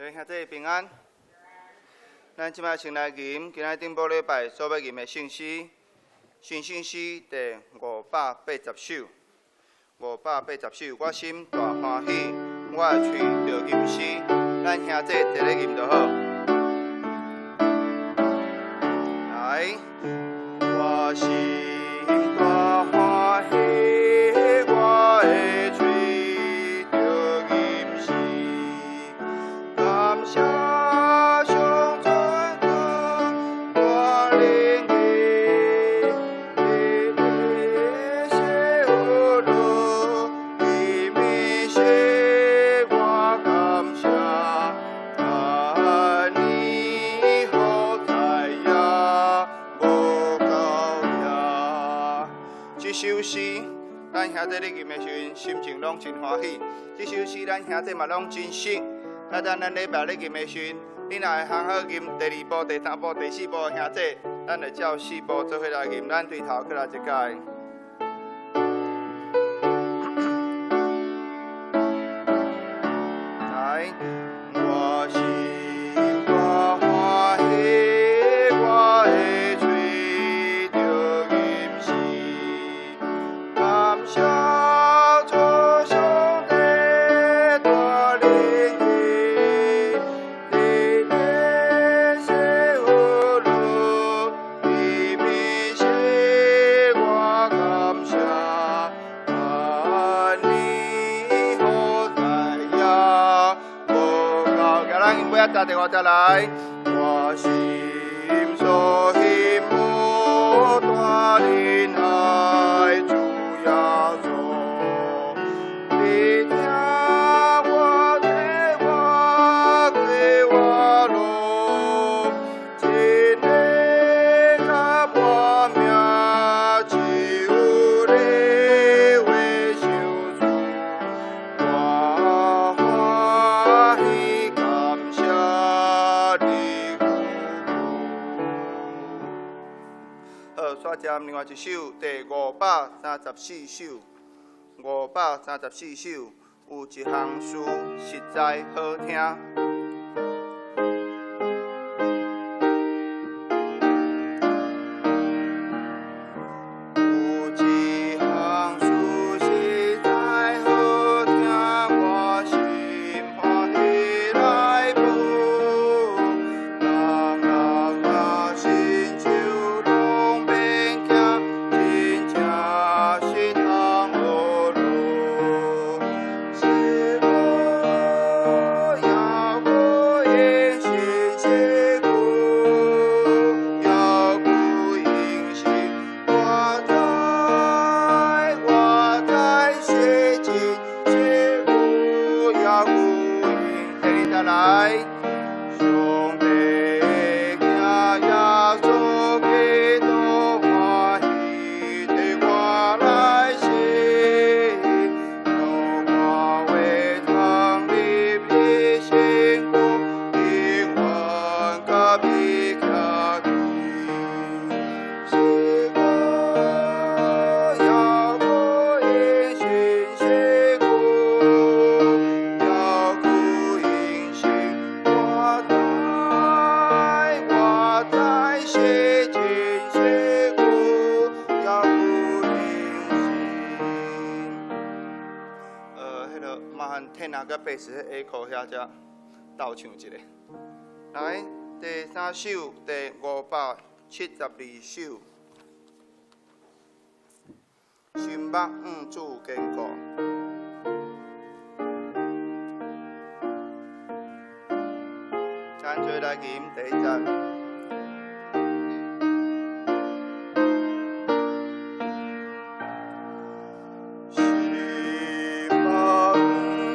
兄弟平安。咱這擺先來吟今仔頂晡禮拜所欲吟的聖詩，新聖詩第580首。580首，我心大歡喜，我的喙著吟詩。咱兄弟齊咧吟就好。來，我心大歡喜，我的喙著吟詩，感謝上主大能的，你的樂，伊物說我感謝，你好在也無夠遐。這首詩，咱兄弟咧吟的時陣，心情攏真歡喜。這首詩咱兄弟嘛攏真熟。啊，等咱禮拜咧吟的時陣，你若會通好吟第二步、第三步、第四步的兄弟，咱會照四步做伙來吟。咱對頭過來一擺。來，我心大歡喜，我的喙著吟詩，感謝主上帝大能的，你的聖樂，伊物說我感謝，你好在也無夠。共咱尾仔十第五節來，我心所欣慕大仁愛主耶穌，你聽我的話，開我路，真的甲我命，只有你話相助，我歡喜感謝你久久。好，煞接另外一首，第534首，534首，有一項事實在好聽。有一項事實在好聽，我心歡喜來報。人人若信就攏免驚，真正是通學路。是我猶閣應信這久，猶閣應信。我知，我知，洗淨這久，猶閣應。第二來，上帝囝耶穌基督歡喜替我來死，予我會通入伊身軀，永遠佮伊徛起。是我猶閣應信這久，猶閣應信。我知，我知，洗淨這久，猶閣應信。彼个麻煩天啊佮八十 echo 遐遮鬥唱一下。來，第三首，第572首，心目向主堅固。咱做來吟第一節。心目向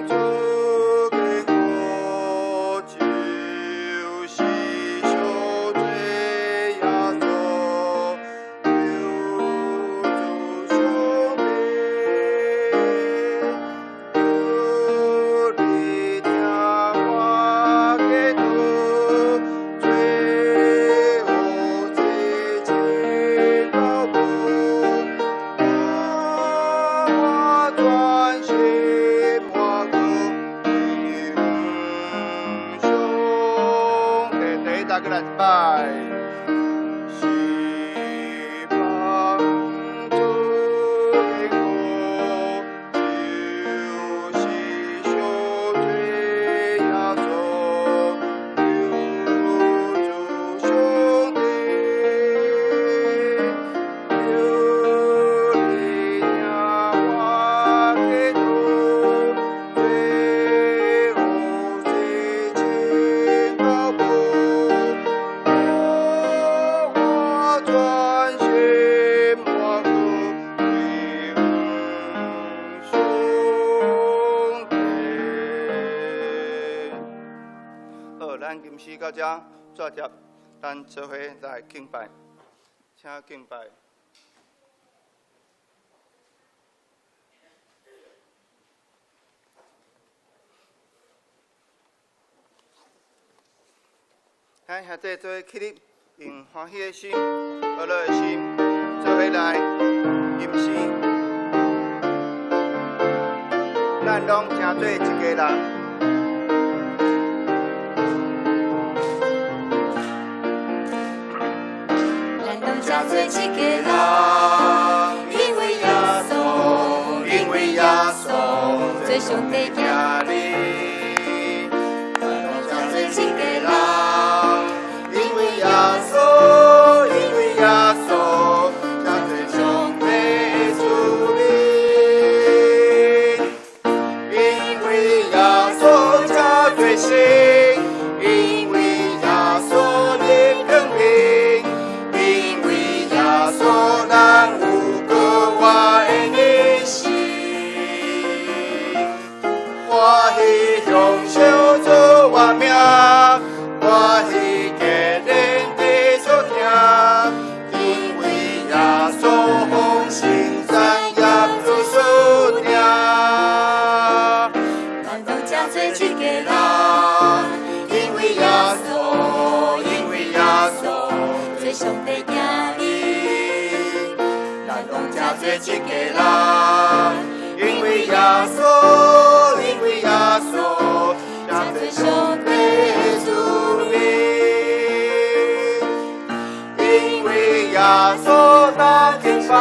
主堅固，就是贖罪耶穌，救主上帝。求你聽我祈禱，做來一擺。是幫助的我，就是小主耶穌，救主上帝，求你聽我祈禱，罪惡洗淨膏抹，我專心我歸向上帝。好，咱今時到這煞接，咱做伙來敬拜，請敬拜。咱兄弟做伙起立，用歡喜的心、和樂的心，做伙來吟詩。咱攏成做一家人。咱攏成做一家人，因為耶穌，因為耶穌做上帝囝兒。咱攏成做一家人，因為耶穌，因為耶穌，成做上帝的子民。因為耶穌成做神，因為耶穌的權柄，因為耶穌咱有閣活的人生。歡喜享受主活命，歡喜堅忍的所疼，因為耶穌豐盛產業做所定。咱攏成做一家人，因為耶穌，因為耶穌做上帝囝兒。咱攏成做一家人，因為耶穌，因為耶穌，成做上帝的子民。因為耶穌當敬拜，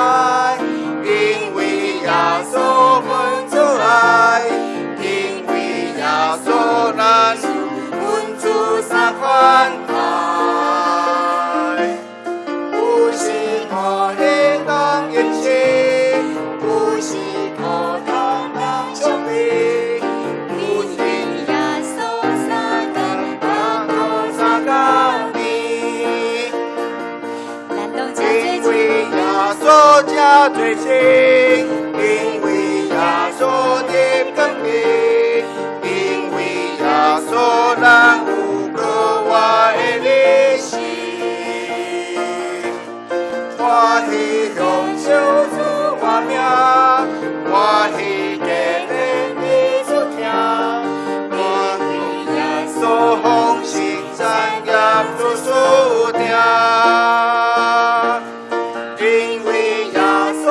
因為耶穌分出愛，因為耶穌咱分出三款愛。有時歡喜當應承，有時苦痛當相比，因為耶穌相共，當苦相共你。咱攏成因做為耶穌成做神，因為耶穌的權柄，因為耶穌咱有閣活的人生。歡喜享受主活命，歡喜堅忍的所疼，歡喜耶穌豐盛產業做所定。因為耶穌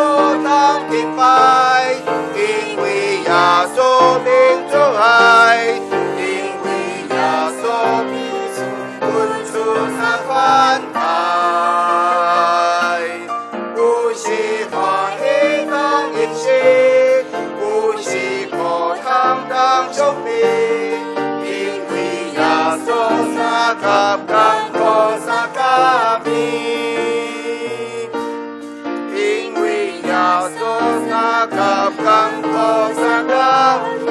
當敬拜，因為耶穌名做愛，因為耶穌彼此分出三款愛。有時歡喜當應承，有時苦痛當相比，因為耶穌相佮艱苦相佮眠。因為耶穌相佮艱苦相佮眠。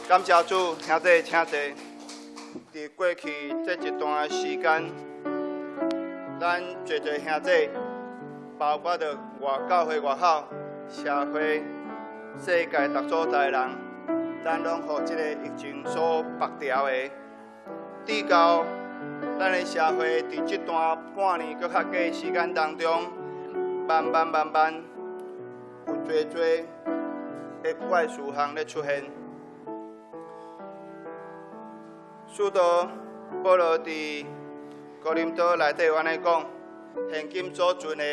感謝主，兄弟請坐。佇過去這一段時間，咱濟濟兄弟，包括著外教會外口、社會、世界逐所在的人，咱攏予這個疫情所縛牢的。直到咱的社會佇這段半年閣較久的時間當中，慢慢慢慢有濟濟的怪事項咧出現。使徒保羅佇哥林多內底有按呢講：現今所存的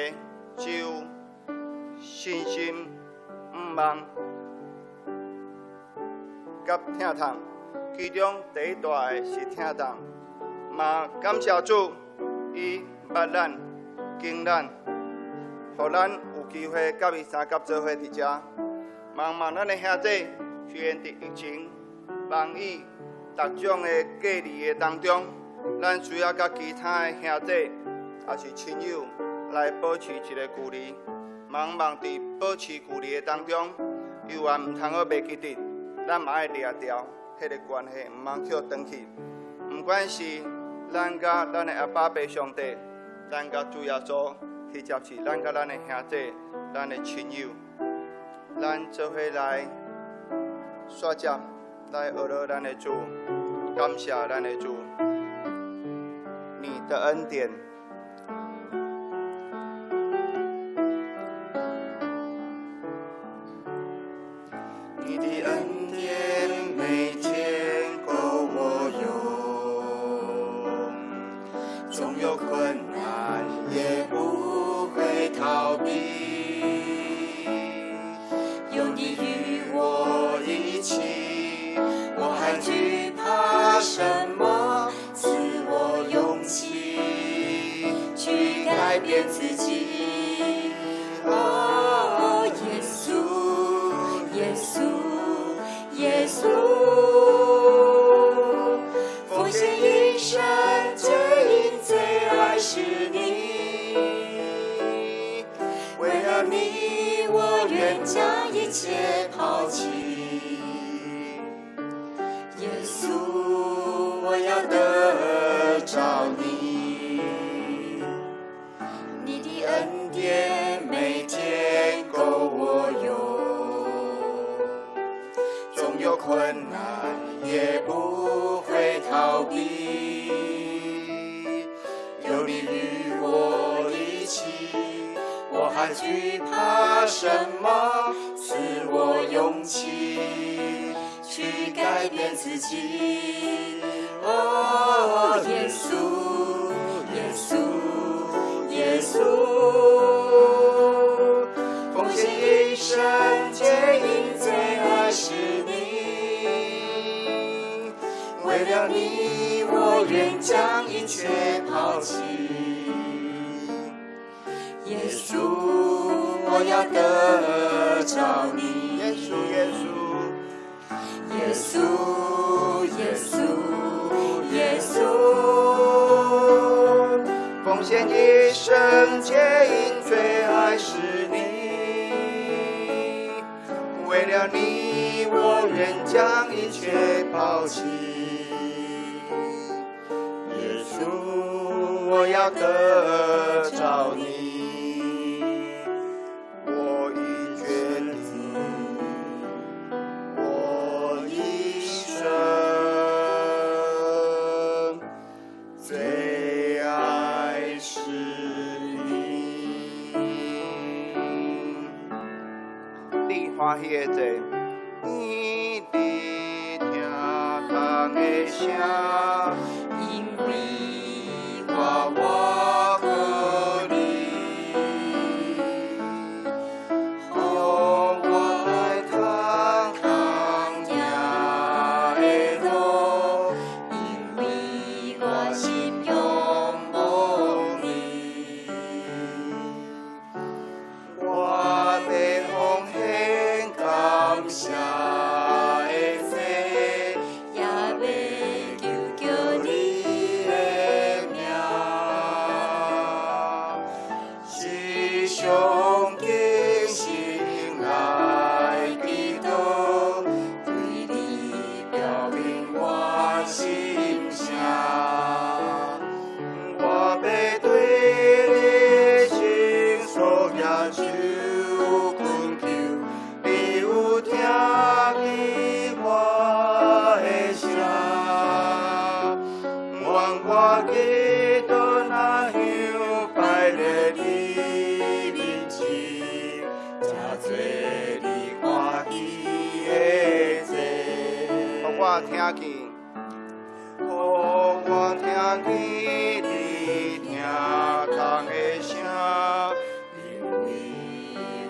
只有信心、向望、佮疼痛。其中第一大的是疼痛。嘛感謝主，伊捌咱、經咱，予咱有機會佮伊相佮做伙佇遮。望望咱的兄弟，雖然佇疫情、防疫、逐種的隔離的當中，咱需要佮其他的兄弟，抑是親友來保持一个距離。望望佇保持距離的當中，猶原毋通好袂記得，咱嘛愛掠牢彼个關係，毋通予斷去。毋管是咱佮咱的阿爸父上帝，咱佮主耶穌，或者是咱佮咱的兄弟、咱的親友，咱做伙來刷接來學了咱的主，感謝咱的主，你的恩典。你的恩典每天夠我用，縱有困難也不會逃避。有你與我一起，我還懼怕什麼？賜我勇氣去改變自己。哦，耶穌，耶穌，耶穌，奉獻一生，皆因最愛是你。為了你，我願將一切拋棄。耶穌，我要得著你。你的恩典每天夠我用，縱有困難也不會逃避。有你與我一起，我還懼怕什麼？賜我勇氣去改變自己。哦，耶穌，耶穌，耶穌，奉獻一生，皆因最愛是你。為了你，我願將一切拋棄。耶穌，我要得著你。耶穌，耶穌，耶穌，耶穌，耶穌，奉獻一生，皆因最愛是你。為了你，我願將一切拋棄。耶穌，我要得著你。我已決定，我一生最愛是你。你歡喜的祭，你聽窗的聲，因為我倚靠你，予我來通通行的路，因為我心仰望你。我欲奉獻感謝的祭，也欲求叫你你的名，時常敬心來祈禱，對你表明我心聲。我欲對你伸索舉手懇求，你有聽見我的聲。願我祈禱若香擺佇你面前，這做你歡喜的祭。予我聽見，予我聽見你疼痛的聲，因為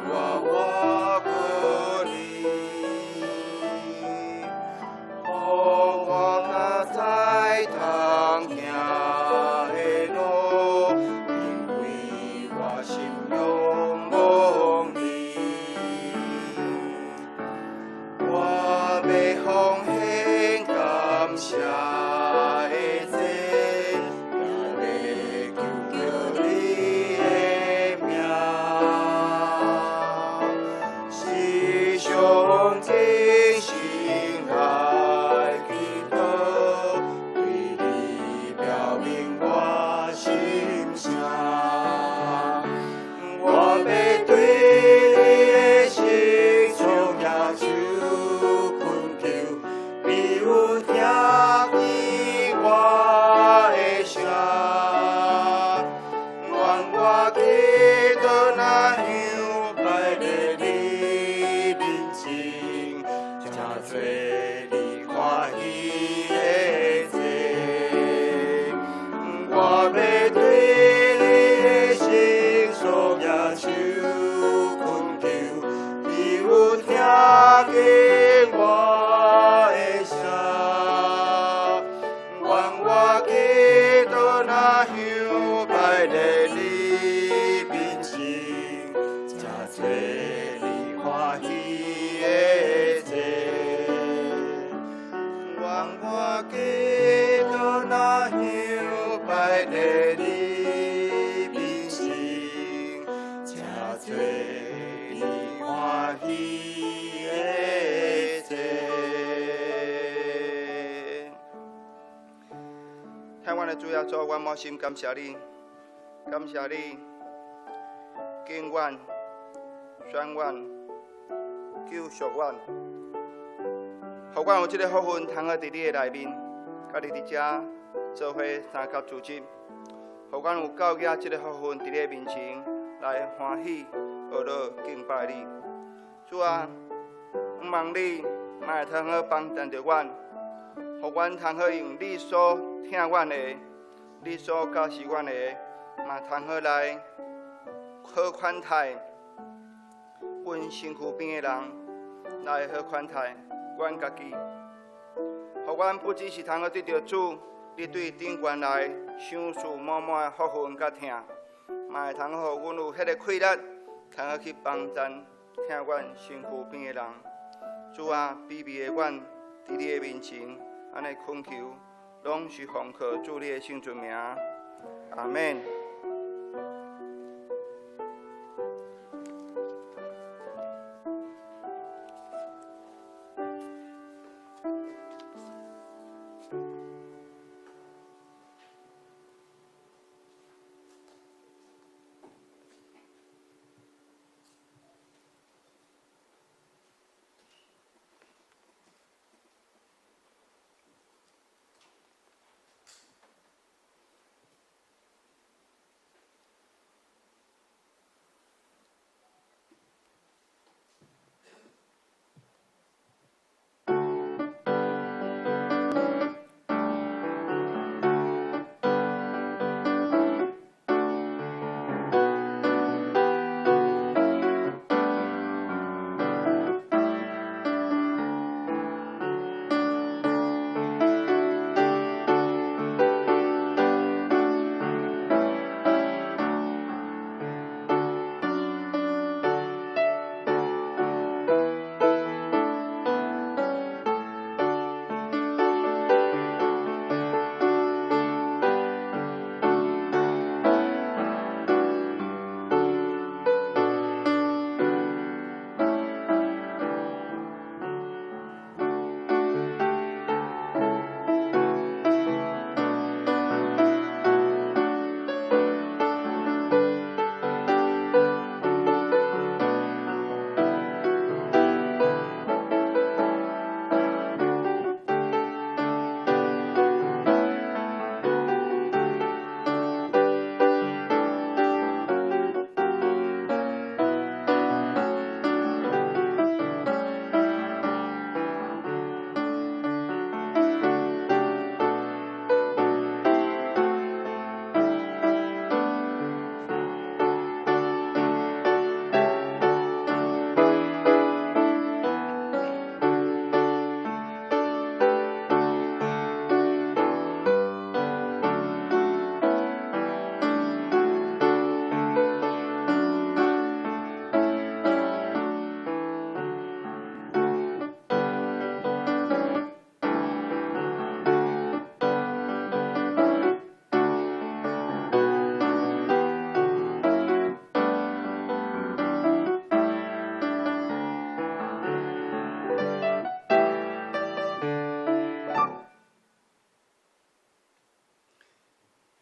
我倚靠你，予我的祭，也欲求叫你的名，時常真心來祈禱，對你表明我心聲。我欲對你的聖創舉手懇求，你有聽見我的聲。願我祈禱若香擺佇你面前，成做你歡喜的祭。我欲對你的聖所舉手懇求，你有聽見我的聲。願我祈禱若香擺佇你面前，成做你歡喜的祭。願我祈禱若香擺佇你面前，成做你歡喜的祭。親愛的主耶穌，阮滿心感謝你，感謝你，揀阮、選阮、救贖阮，予阮有這个福分，通好佇你的內面，佮你佇遮做伙相佮組織，予阮有夠額這个福分，佇你的面前來歡喜、學樂、敬拜你。主啊，毋望你嘛會通好幫贊著阮，予阮通好用你所疼阮的，你所教示阮的，嘛通好來好款待阮身軀邊的人，來好款待阮家己。予阮不只是通好得著主，你對頂懸來賞賜滿滿的福分佮疼，嘛會通好予阮有彼个氣力，通好去幫贊疼阮身軀邊的人。主啊，卑微的阮佇你的面前，按呢懇求，攏是奉靠主你的聖尊名。阿們。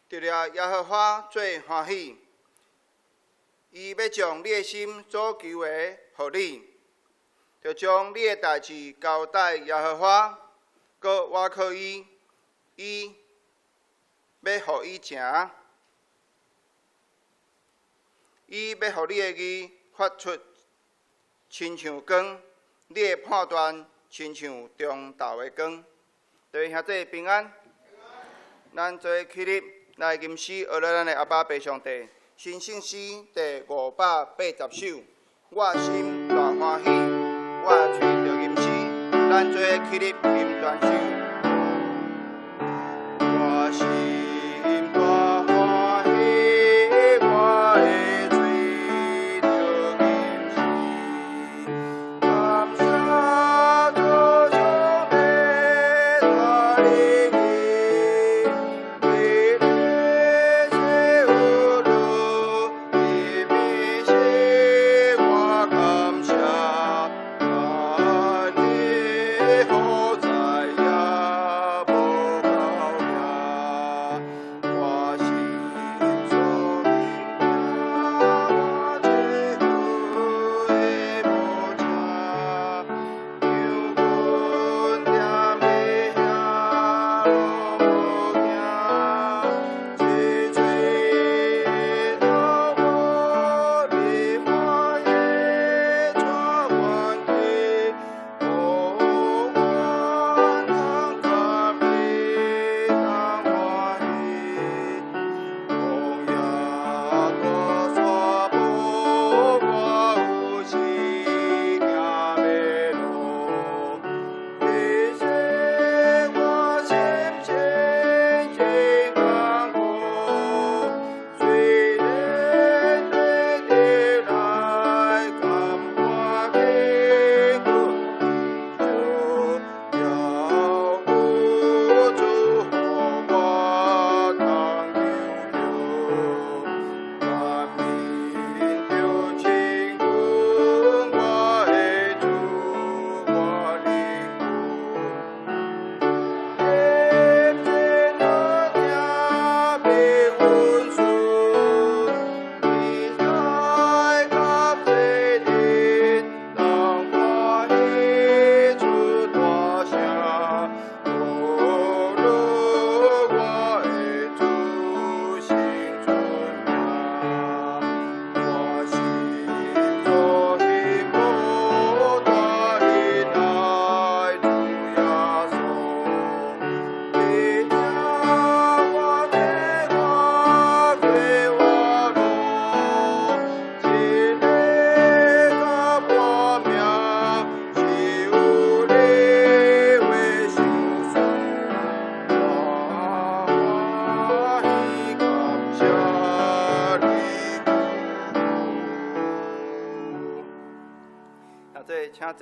著著耶和華做歡喜，伊欲將你的心所求的予你，著將你的代誌交代耶和華，閣倚靠伊，伊欲予伊成。伊欲予你的義發出親像光，你的判斷親像中晝的光。各位兄弟平安，咱做伙起立來吟詩，學咱的阿爸父上帝。新聖詩第580首，我心大歡喜，我喙著吟詩，咱做伙起立吟全首。我心大歡喜，我的喙著吟詩，感謝主上帝帶領你，為你有路，你是我感謝，你好在也無夠命，我心所我這好的無車，讓阮踮咧遐攏無驚，這嘴頭無你歡喜帶阮去，予阮通甲你同歡喜。曠野大山坡，我有時行迷路，你使我心情真艱苦，雖然對你來感覺艱苦，就要有主予我通求救，願面著親近我的主，我靈魂。天天聽欲阮順，你來甲這日當歡喜出大聲，無論我的主心尊名，我心所希望大恩愛主耶穌，你聽我這我快活路，一个甲半命只有你話相信，我歡喜感謝你。兄弟，請坐。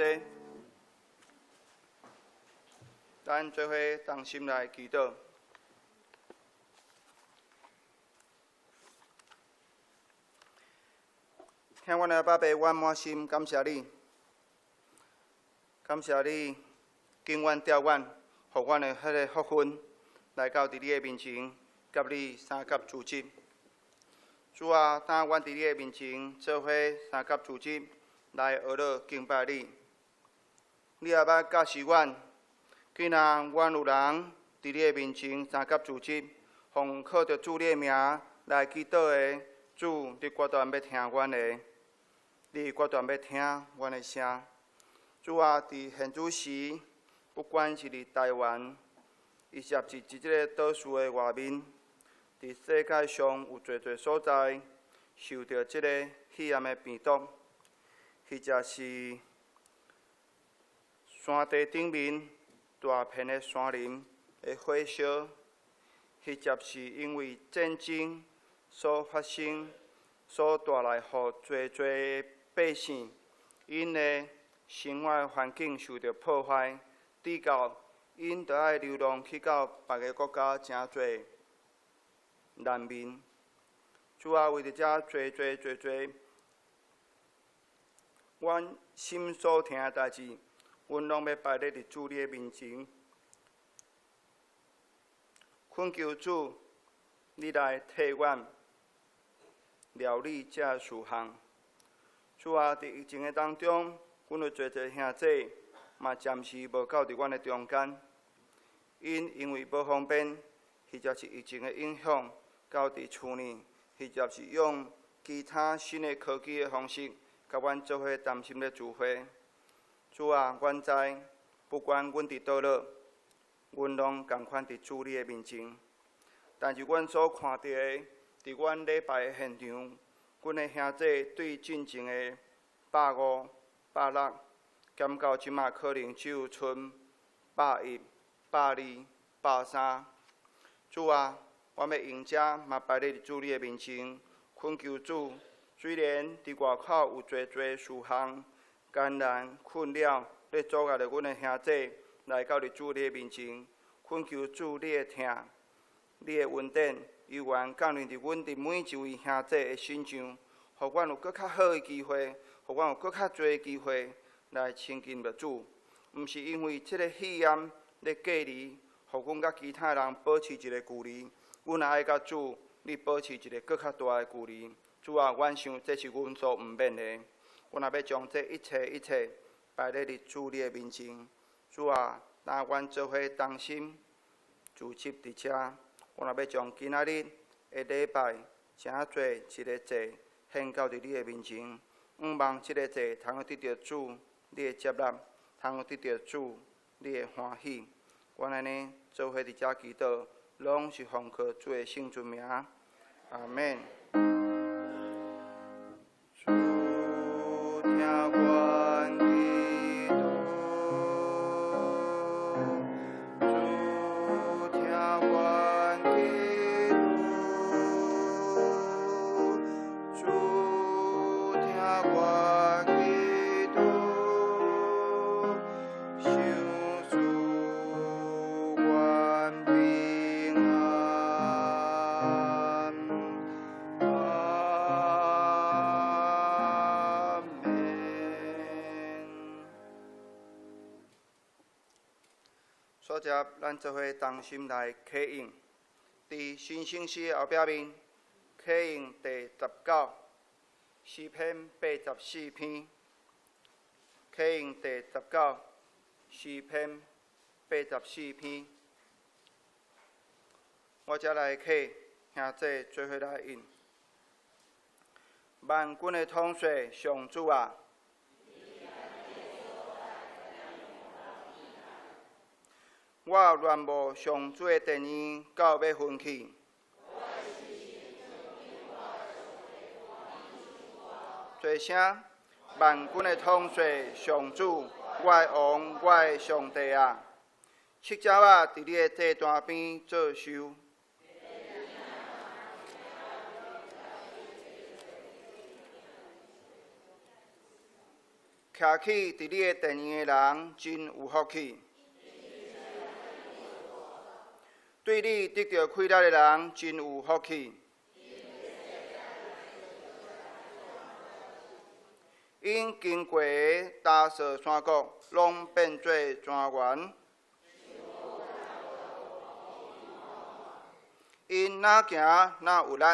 咱做伙同心來祈禱。聽阮的阿爸父，阮滿心感謝你，感謝你揀阮召阮，予阮的彼个福分來到佇你的面前，佮你相佮主日。主啊，當阮佇你的面前做伙相佮主日來學樂敬拜你，你也捌教示阮，既然阮有人佇你的面前相佮主日，奉靠著主你的名來祈禱的，主，你決斷欲聽阮的，你決斷欲聽阮的聲。主啊，佇現此時，不管是佇台灣，抑或是佇這个島嶼的外面，佇世界上有濟濟所在受著這个肺炎的病毒，或者是山地頂面大片的山林的火燒，或者是因為戰爭所發生，所帶來予濟濟百姓𪜶的生活環境受著破壞，直到𪜶著愛流浪去到別个國家，成做難民。主啊，為著這濟濟濟濟，阮心所疼的代誌，阮攏欲擺咧佇主你的面前，懇求主。你來替阮料理這事項。主啊，佇疫情的當中，阮有濟濟兄弟嘛暫時無到佇阮的中間，𪜶因為無方便，或者是疫情的影響，到佇厝裡，或者是用其他新的科技的方式，佮阮做伙同心咧聚會。主啊，阮知，不管阮佇佗落，阮攏仝款佇主你的面前。但是阮所看著的，佇阮禮拜的現場，阮的兄弟對進前的150、160，減到這馬可能只有賰110、120、130。主啊，我欲用這嘛擺佇主你的面前，懇求主。雖然佇外口有濟濟事項艱難困擾，咧阻礙著阮的兄弟來到佇主你的面前，懇求主你的疼、你的恩典，猶原降臨佇阮佇每一位兄弟的身上，予阮有閣較好的機會，予阮有閣較濟的機會來親近著主。毋是因為這个肺炎咧隔離，予阮佮其他人保持一个距離，阮也愛佮主你保持一个閣較大的距離。主啊，阮想這是阮所毋免的。阮也欲將這一切一切擺咧佇主你的面前。主啊，若阮做伙同心聚集佇遮，阮也欲將今仔日的禮拜，成做一个祭，獻到佇你的面前。向望這个祭通得著主你的接納，通得著主你的歡喜。阮按呢做伙佇遮祈禱，攏是奉靠主的聖尊名。阿們。主聽阮祈禱，主聽阮祈禱，主聽阮祈禱，賞賜阮平安。阿們。煞接，咱做伙同心來啟應，佇新生詩的後壁面，啟應第19，詩篇84篇，啟應第十九，詩篇84篇。我才來啟，兄弟做伙來應。萬軍的統帥上主啊！我戀慕上主的殿院到欲昏去。濟聲，萬軍的統帥上主，我的王，我的上帝啊！七隻仔佇你的祭壇邊做壽。徛起佇你的殿院的人真有福氣。對你得著快樂的人真有福氣。𪜶經過的大小山谷，攏變做莊園。𪜶若行若有力。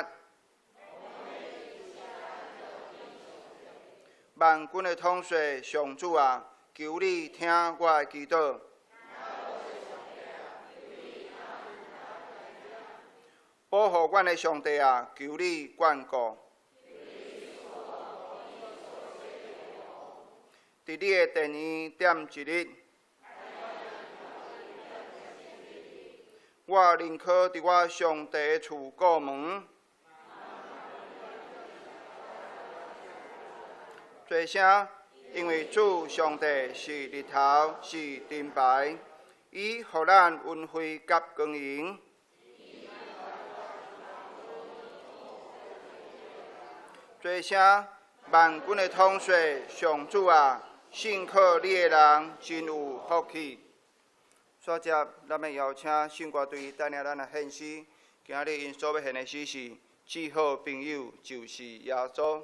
萬軍的統帥上主啊，求你聽我的祈禱。保護阮的上帝啊，求你眷顧。佇你的殿院踮一日，我寧可佇我上帝的厝顧門。濟聲，因為主上帝是日頭，是盾牌，伊予咱恩惠佮光榮。濟聲，萬軍的統帥上主啊，信靠你的人真有福氣。煞接，咱欲邀請聖歌隊帶領咱來獻詩。今仔日𪜶所欲獻的詩是：至好朋友就是耶穌。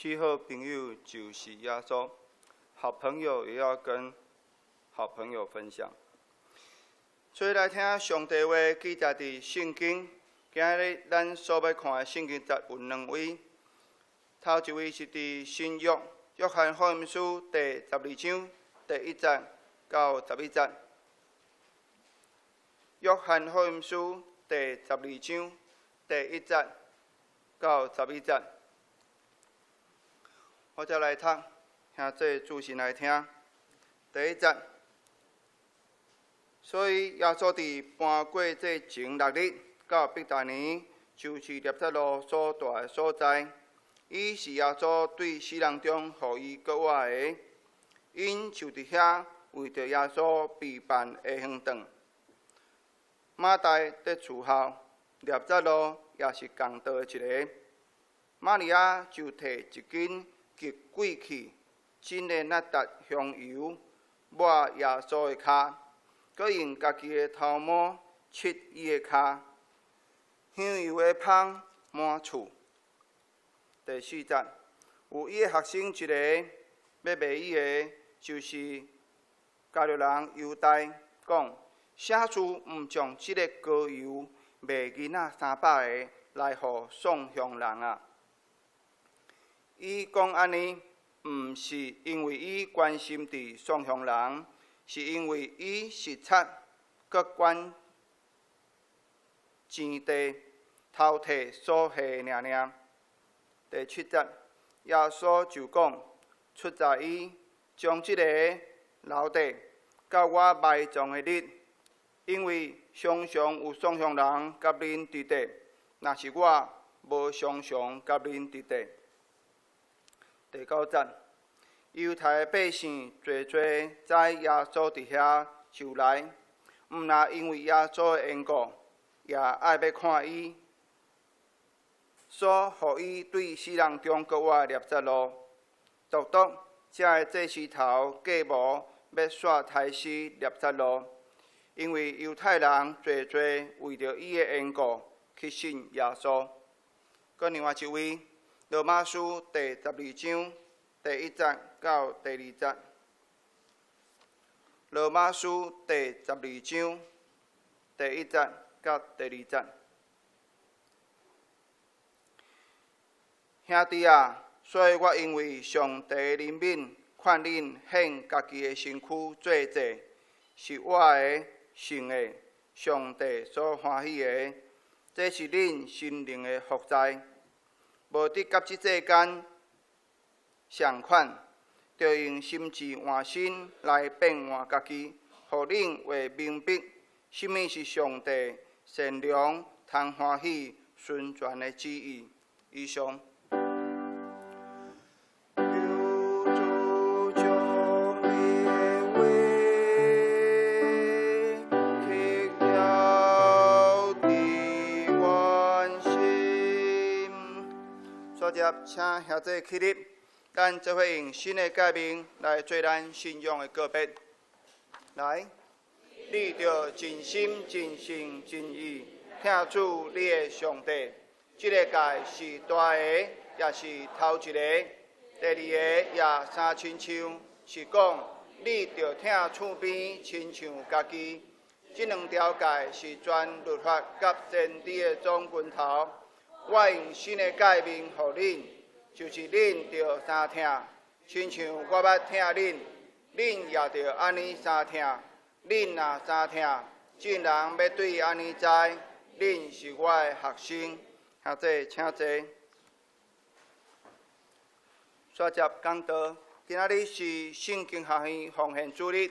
契好朋友就是耶穌，好朋友也要跟好朋友分享。所以來聽上帝話，記載佇聖經。今日咱所欲看的聖經節有兩位，頭一位是佇新約約翰福音書第12章第1節到11節。約翰福音書第十二章第1節到11節。我再來讀，兄弟注神來聽。第一節，所以耶穌佇搬過這前6日，到伯大尼，就是納匝祿所蹛的所在。伊是耶穌對死人中予伊閣活的，𪜶就佇遐為著耶穌備辦下昏頓。馬大佇伺候，納匝祿也是仝到的一个。瑪利亞就提一斤極貴氣真的哪噠香油，抹耶穌的跤，閣用家己的頭毛拭伊的跤，香油的香滿厝。第四節，有伊的學生一個欲賣伊的，就是加略人猶大，講：啥事毋將這个膏油賣銀仔300个來予喪窮人啊？伊講按呢，毋是因為伊關心佇喪窮人，是因為伊是賊，閣管錢袋，偷提所下的爾爾。第七節，耶穌就講：出在伊將這个留低，到我埋葬的日，因為常常有喪窮人佮恁佇佇，若是我無常常佮恁佇佇。第九節，猶太的百姓濟濟知耶穌佇遐，就來，毋若因為耶穌的緣故，也愛欲看伊，所予伊對死人中閣活的納匝祿。獨獨這个祭司頭計謀欲殺刣死納匝祿，因為猶太人濟濟為著伊的緣故去信耶穌。閣另外一位，羅馬書第12章第1節到第2節。羅馬書第十二章第一節到第二節。兄弟啊，所以我因為上帝的憐憫，勸恁獻家己的身軀做祭，是活的、聖的，上帝所歡喜的。這是恁心靈的服侍。無得佮這世間仝款，著用心智換新來變換家己，予恁會明白啥物是上帝善良、通歡喜、純全的旨意。以上。求主將你的話刻牢佇阮心。煞接，請兄弟起立，咱做伙用新的誡命來做咱信仰的告別。來，你著盡心、盡性、盡意，疼主你的上帝。這个誡是大的，也是頭一个。第二个也相親像，是講你著疼厝邊親像家己。這兩條誡是全律法佮先知的總根頭。我用新的誡命予恁，就是恁著相疼，親像我捌疼恁，恁也著按呢相疼。恁若相疼，眾人欲對按呢知，恁是我的學生。兄弟，請坐。煞接講道，今仔日是聖經學院奉獻主日，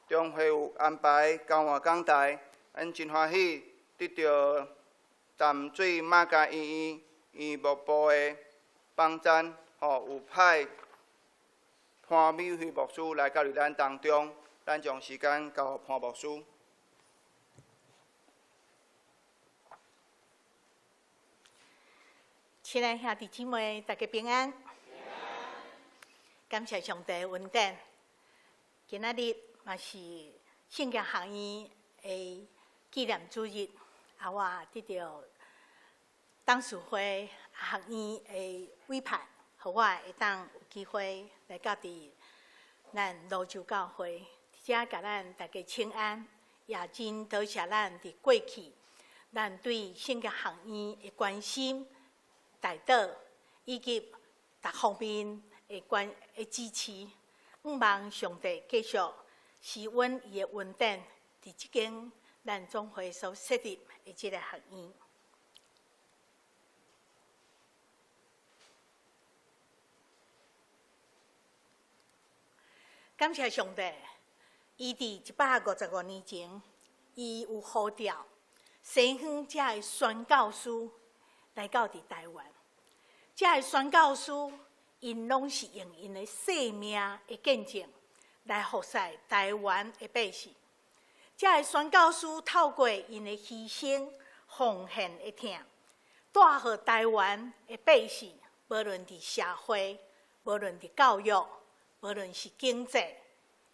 中會有安排交換講台，阮真歡喜得著淡水瑪家醫院醫務部的幫贊，吼，有派潘美惠牧師來到佇咱當中，咱將時間交予潘牧師。親愛兄弟姊妹，大家平安。感謝上帝恩典。今仔日嘛是聖經學院的紀念主日，啊，我得著董事會學院的委派，予我會當有機會來到佇咱蘆洲教會，佇遮共咱大家請安，也真多謝咱佇過去，咱對聖經學院的關心。代禱以及各方面的關的支持，向望上帝繼續施阮伊的恩典，佇這間咱總會所設立的這个學院。感謝上帝，伊佇155年前，伊有呼召西方遮的宣教師來到佇台灣。遮的宣教師，𪜶攏是用𪜶的生命的見證來服侍台灣的百姓。遮的宣教師透過𪜶的犧牲、奉獻的疼，帶予台灣的百姓，無論佇社會，無論佇教育，無論是經濟、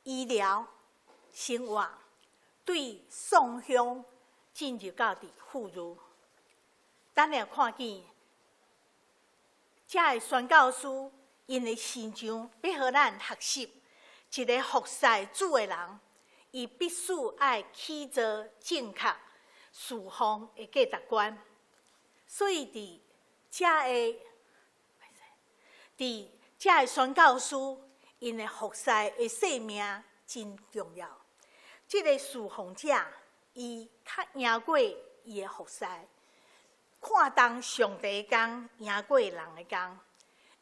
醫療、生活，對宋鄉進入到佇富裕。咱也看見，遮的宣教師，𪜶的身上欲予咱學習，一个服侍主的人，伊必須愛起做正確侍奉的價值觀。所以佇遮的宣教師，𪜶的服侍的生命真重要。這个侍奉者，伊較贏過伊的服侍，看重上帝的工，贏過人的工。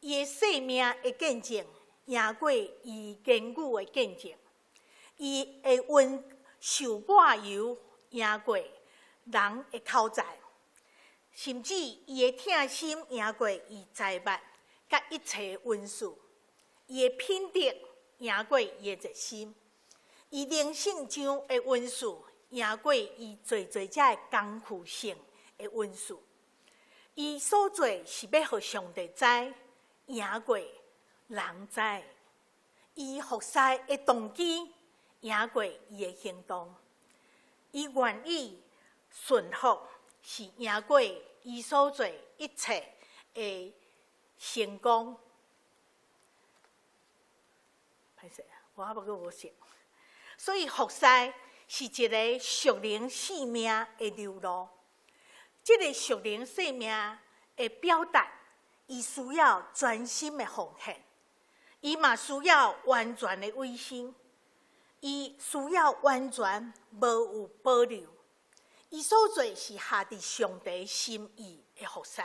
伊的生命的見證，贏過伊言語的見證。伊的恩受抹油，贏過人的口才，甚至伊的疼心贏過伊財物佮一切恩賜。伊的品德贏過伊的熱心，伊靈性上的恩賜贏過伊濟濟遮的工具性的恩賜。伊所做是欲予上帝知，贏過人知。伊服侍的動機贏過伊的行動。伊願意順服，是贏過伊所做一切的成功。歹勢，我還閣無熟。所以服侍是一个屬靈生命的流露。這个屬靈生命的表達，伊需要專心的奉獻，伊嘛需要完全的委身，伊需要完全無有保留。伊所做是合佇上帝心意的服侍，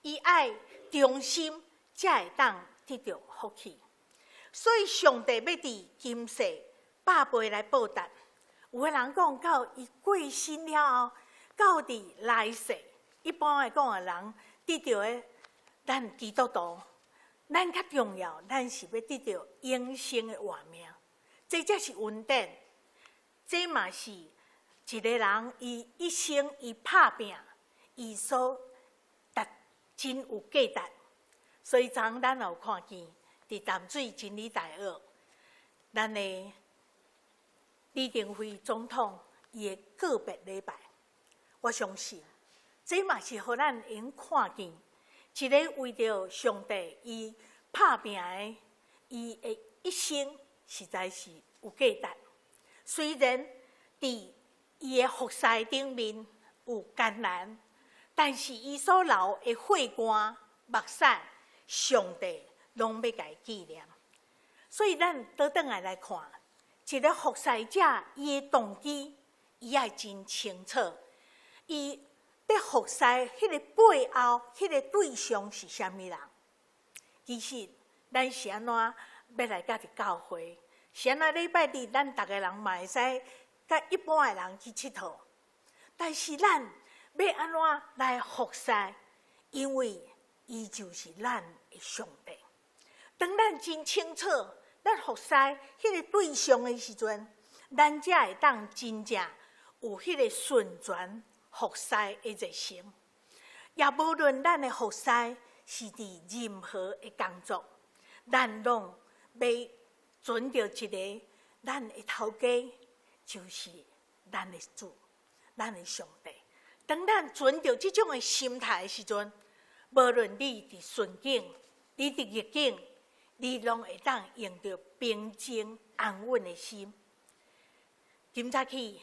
伊愛忠心，才會當得著福氣。所以上帝欲佇今世百倍來報答。有的人講到伊過身了後，到佇來世，一般來講的人得著的，咱基督徒，咱較重要，咱是欲得著永生的活命，這才是恩典。這嘛是一个人伊一生伊拍拚，伊所達真有價值。所以昨咱有看見佇淡水真理大學，咱的李登輝總統伊的告別禮拜，我相信這嘛是予咱會用看見一个為著上帝伊拍拚的，伊的一生實在是有價值。雖然佇伊的服侍頂面有艱難，但是伊所流的血汗、目屎，上帝攏欲共伊紀念。所以咱倒轉來來看，一个服侍者，伊的動機，伊愛真清楚。伊佇服侍彼个背後，彼个對象是啥物人？其實，咱是按怎欲來佮佇教會？是按怎禮拜日，咱逐个人嘛會使佮一般的人去𨑨迌。但是咱欲按怎來服侍？因為伊就是咱的上帝。當咱真清楚，咱服侍彼个對象的時陣，咱才會當真正有彼个順全服侍的熱誠。也無論咱的服侍是佇任何的工作，咱攏欲存著一个咱的頭家，就是咱的主，咱的上帝。當咱存著這種的心態的時陣，無論你佇順境，你佇逆境，你攏會當用著平靜安穩的心。今早起，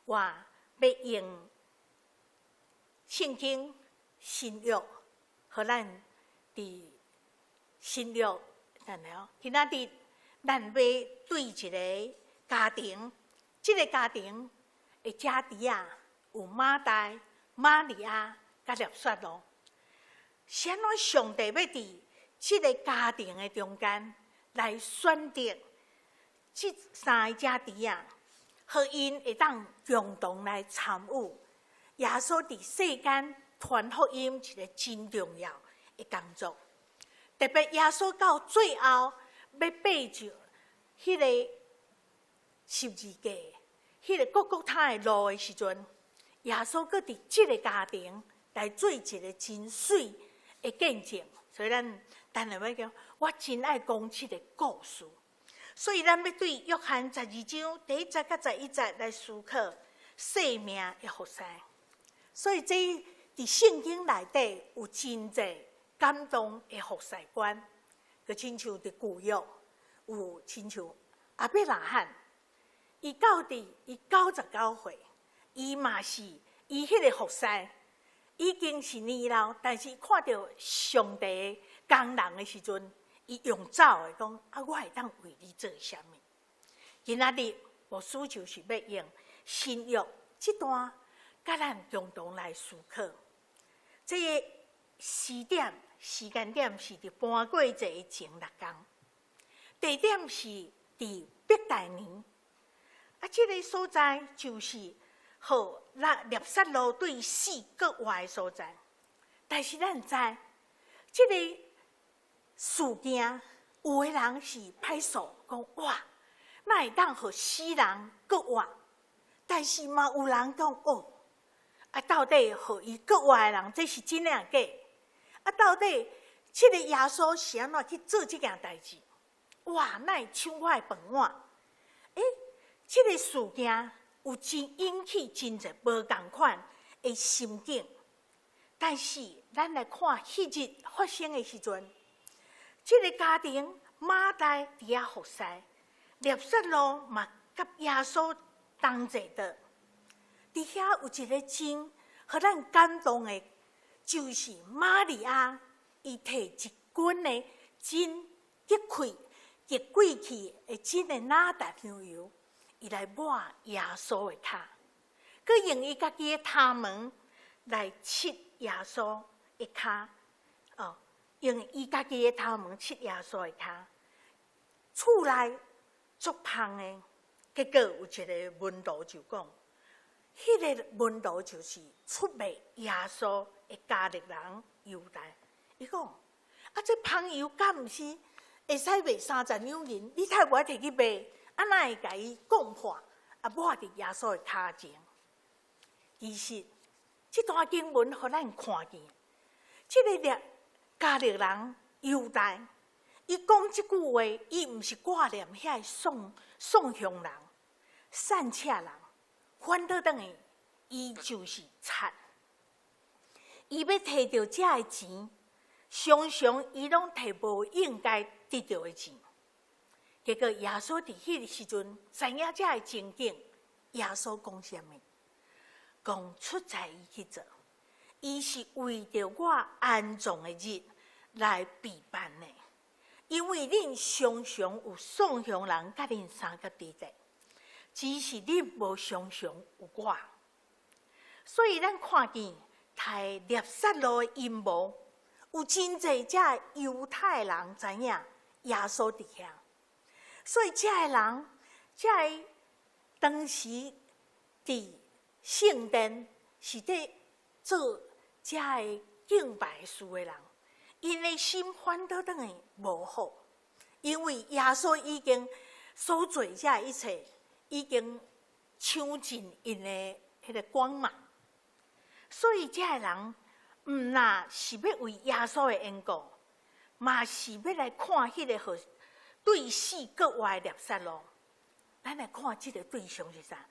我欲用聖經新約，予咱佇新約，等下哦，今仔日咱欲對一个家庭，這个家庭的家底仔有馬大、瑪利亞佮拉撒路。是按怎上帝欲佇這个家庭的中間來選擇這三个姐弟仔，予𪜶會當共同來參與耶穌佇世間傳福音一个真重要的工作。特別耶穌到最後欲爬上彼个十字架，彼个各各他的路的時陣，耶穌閣佇這个家庭來做一个真媠的見證。所以咱等下欲講，我真愛講這个故事。所以咱欲對約翰12章第一節佮11節來思考生命的服侍。所以這佇聖經內底有真濟感動的服侍觀，就親像佇舊約有親像亞伯拉罕，伊到佇伊99歲，伊嘛是伊彼个服侍已經是年老，但是看著上帝的工人的時陣，伊用走的講啊，我會當為你做啥物？今仔日牧師就是欲用新約這段，佮咱共同來思考。這个時點、時間點是佇盤過節的前六工，地點是佇伯大尼。啊，這个所在就是予拉撒路對死閣活的所在。但是咱知，這个事件有的人是歹數講哇，哪會當予死人閣活？但是嘛有人講哦，啊到底予伊閣活的人，這是真抑假？啊到底這个耶穌是按怎去做這件代誌？哇，哪會搶我的飯碗？欸，這个事件有真引起真濟無仝款的心境。但是咱來看彼日發生的時陣，這个家庭馬大佇遐服侍，拉撒路嘛佮耶穌同坐的。佇遐有一个真予咱感動的，就是瑪利亞，伊提一斤的真極貴、極貴氣的真的哪噠香油，伊來抹耶穌的跤，閣用伊家己的頭毛來拭耶穌的跤，哦，用伊家己的頭毛拭耶穌的跤。厝內足芳的，結果有一个門徒就講，彼个門徒就是出賣耶穌的加略人猶大。伊講：啊，這芳油敢毋是會使賣30兩銀？你太無愛提去賣，啊，哪會共伊講破？啊，抹佇耶穌的跤前。其實，這段經文予咱看見，這个加略人猶大，伊講這句話，伊毋是掛念遐个送香人、散赤人，反倒轉去，伊就是賊。伊欲提著這个錢，常常伊攏提無應該得著的錢。結果耶穌佇彼个時陣知影這个情景，耶穌講啥物？講出在伊去做，伊是為著我安葬的日來備辦的。因為恁常常有送香人佮恁相佮佇咧，只是恁無常常有我。所以咱看見刣拉撒路的陰謀，有真濟這猶太人知影耶穌佇遐，所以這个人，這个當時佇聖殿是佇做這个敬拜事的人，𪜶的心反倒轉去無好，因為耶穌已經所做這一切，已經搶盡𪜶的彼个光芒，所以這个人毋若是欲為耶穌的緣故，嘛是欲來看彼个予對死閣活的拉撒路。咱來看這个對象是啥？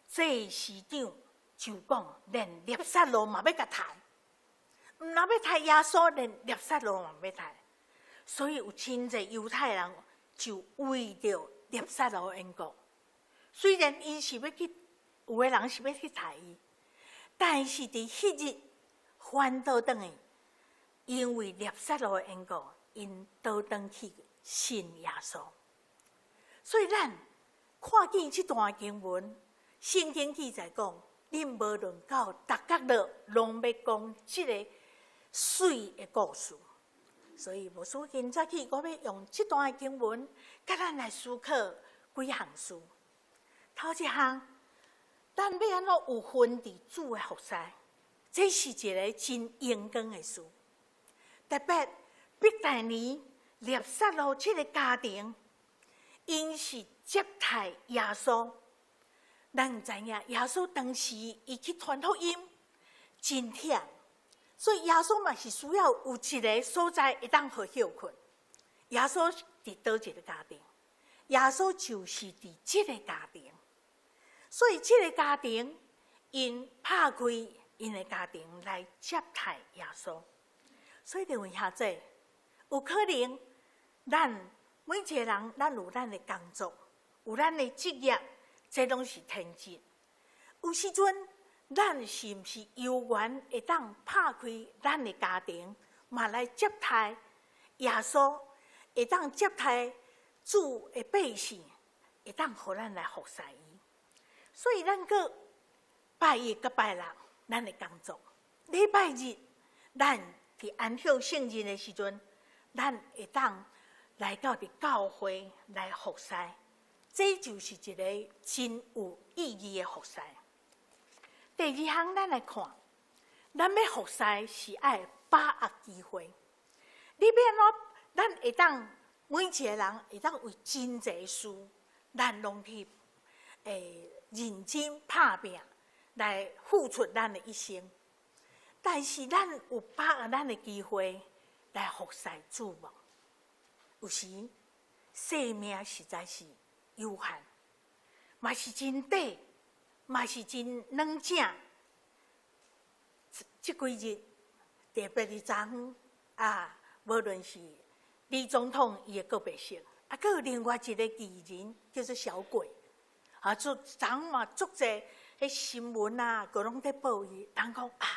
祭司長就講，連拉撒路嘛欲共刣，毋若欲刣耶穌，連拉撒路嘛欲刣。所以有真濟猶太人就為著拉撒路的緣故，雖然𪜶是欲去，有的人是欲去刣伊，但是佇彼日反倒轉去，因為拉撒路的緣故，𪜶倒轉去信耶穌。所以咱看見這段經文，聖經記載講，恁無論到逐角落，攏欲講這个媠的故事。所以，牧師今早起，我欲用這段經文，佮咱來思考幾幾項事。頭一項，咱欲按怎有份佇主的服侍，這是一个真榮光的事。特別伯大尼拿撒勒這个家庭，𪜶是接待耶穌。咱知影耶穌當時伊去傳福音，真忝，所以耶穌嘛是需要有一个所在會當予歇睏。耶穌佇佗一个家庭？耶穌就是佇這个家庭，所以這个家庭𪜶拍開𪜶的家庭來接待耶穌。所以各位兄弟，有可能咱每一个人，咱有咱的工作，有咱的職業，這攏是天職。有時陣，咱是毋是有緣會當拍開咱的家庭，嘛來接待耶穌，會當接待主的百姓，會當予咱來服侍伊。所以咱閣拜一佮拜六，咱的工作；禮拜日，咱佇安息聖日的時陣，咱會當來到佇教會來服侍，這就是一个真有意義的服侍。第二項，咱來看，咱欲服侍是愛把握機會。你欲按怎？咱會當每一个人會當為真濟事，咱攏去認真拍拚來付出咱的一生。但是咱有把握咱的機會來服侍主無？有時生命實在是有限，嘛是真短，嘛是真軟正。這幾日特別佇昨昏啊，無論是李總統伊的告別式，啊，閣有另外一个藝人叫做小鬼，啊，做昨昏嘛足濟彼新聞啊，閣攏佇報伊，人講啊，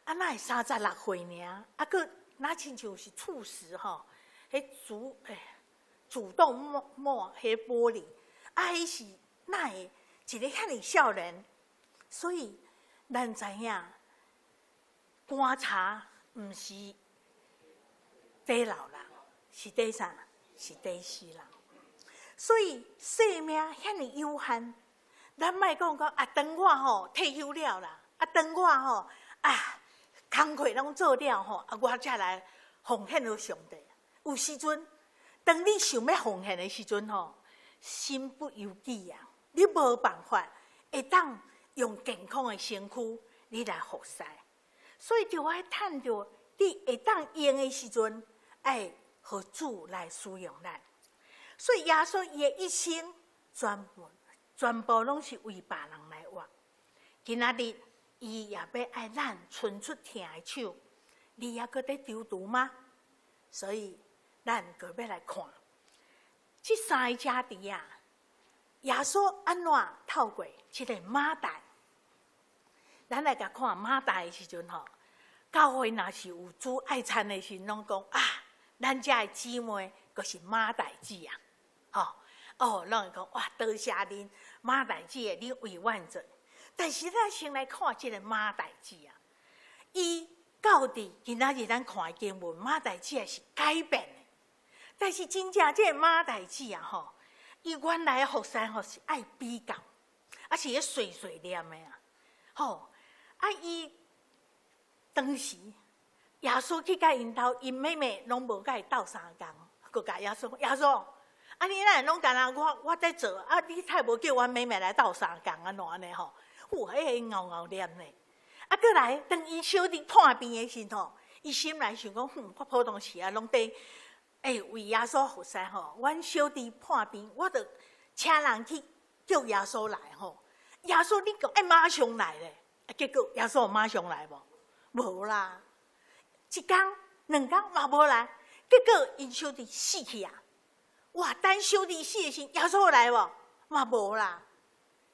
啊哪會36歲爾，啊，閣若親像是猝死吼，彼主動脈彼剝離，啊，彼是哪會一个遐爾少年？所以咱知影，棺柴毋是佇老人，是佇啥？是佇死人。所以生命遐爾有限，咱莫講講啊，當我吼退休了啦，啊，當我吼啊工課攏做了吼，啊，我才來奉獻予上帝。有時陣，當你想欲奉獻的時陣吼，身不由己啊，你無辦法會當用健康的身軀你來服侍。所以就愛趁著你會當用的時陣，愛予主來使用咱。所以耶穌伊的一生全部全部攏是為別人來活。今仔日伊也欲愛咱伸出疼的手，你猶閣佇躊躇嗎？所以咱閣欲來看這三个家庭啊，耶穌按怎透過這个馬大，咱來共看馬大的時陣吼，教會若是有主愛餐的時陣，攏講啊，咱遮的姊妹閣是馬大姊啊，吼哦，攏會講哇，多謝恁馬大姊的，恁為阮做。但是咱先來看這个馬大姊啊，伊到底今仔日咱看的經文，馬大姊也是改變的。但是真正這个馬大姊啊，吼，伊原來的服侍吼是愛比較，啊是彼碎碎念的啊，吼啊伊當時耶穌去共𪜶兜，𪜶妹妹攏無共伊鬥相共，閣共耶穌耶穌，啊你哪會攏干焦我我佇做，啊你太無叫阮妹妹來鬥相共按怎按呢吼？有彼个𠢕𠢕念呢。啊，閣來當𪜶小弟破病的時吼，伊心內想講，哼，我普通時啊攏佇為耶穌服侍吼，阮小弟破病，我著請人去叫耶穌來吼。耶穌你講愛馬上來咧，啊結果耶穌有馬上來無？無啦，一工、兩工嘛無來，結果𪜶小弟死去啊！哇，等小弟死的時，耶穌來無？嘛無啦。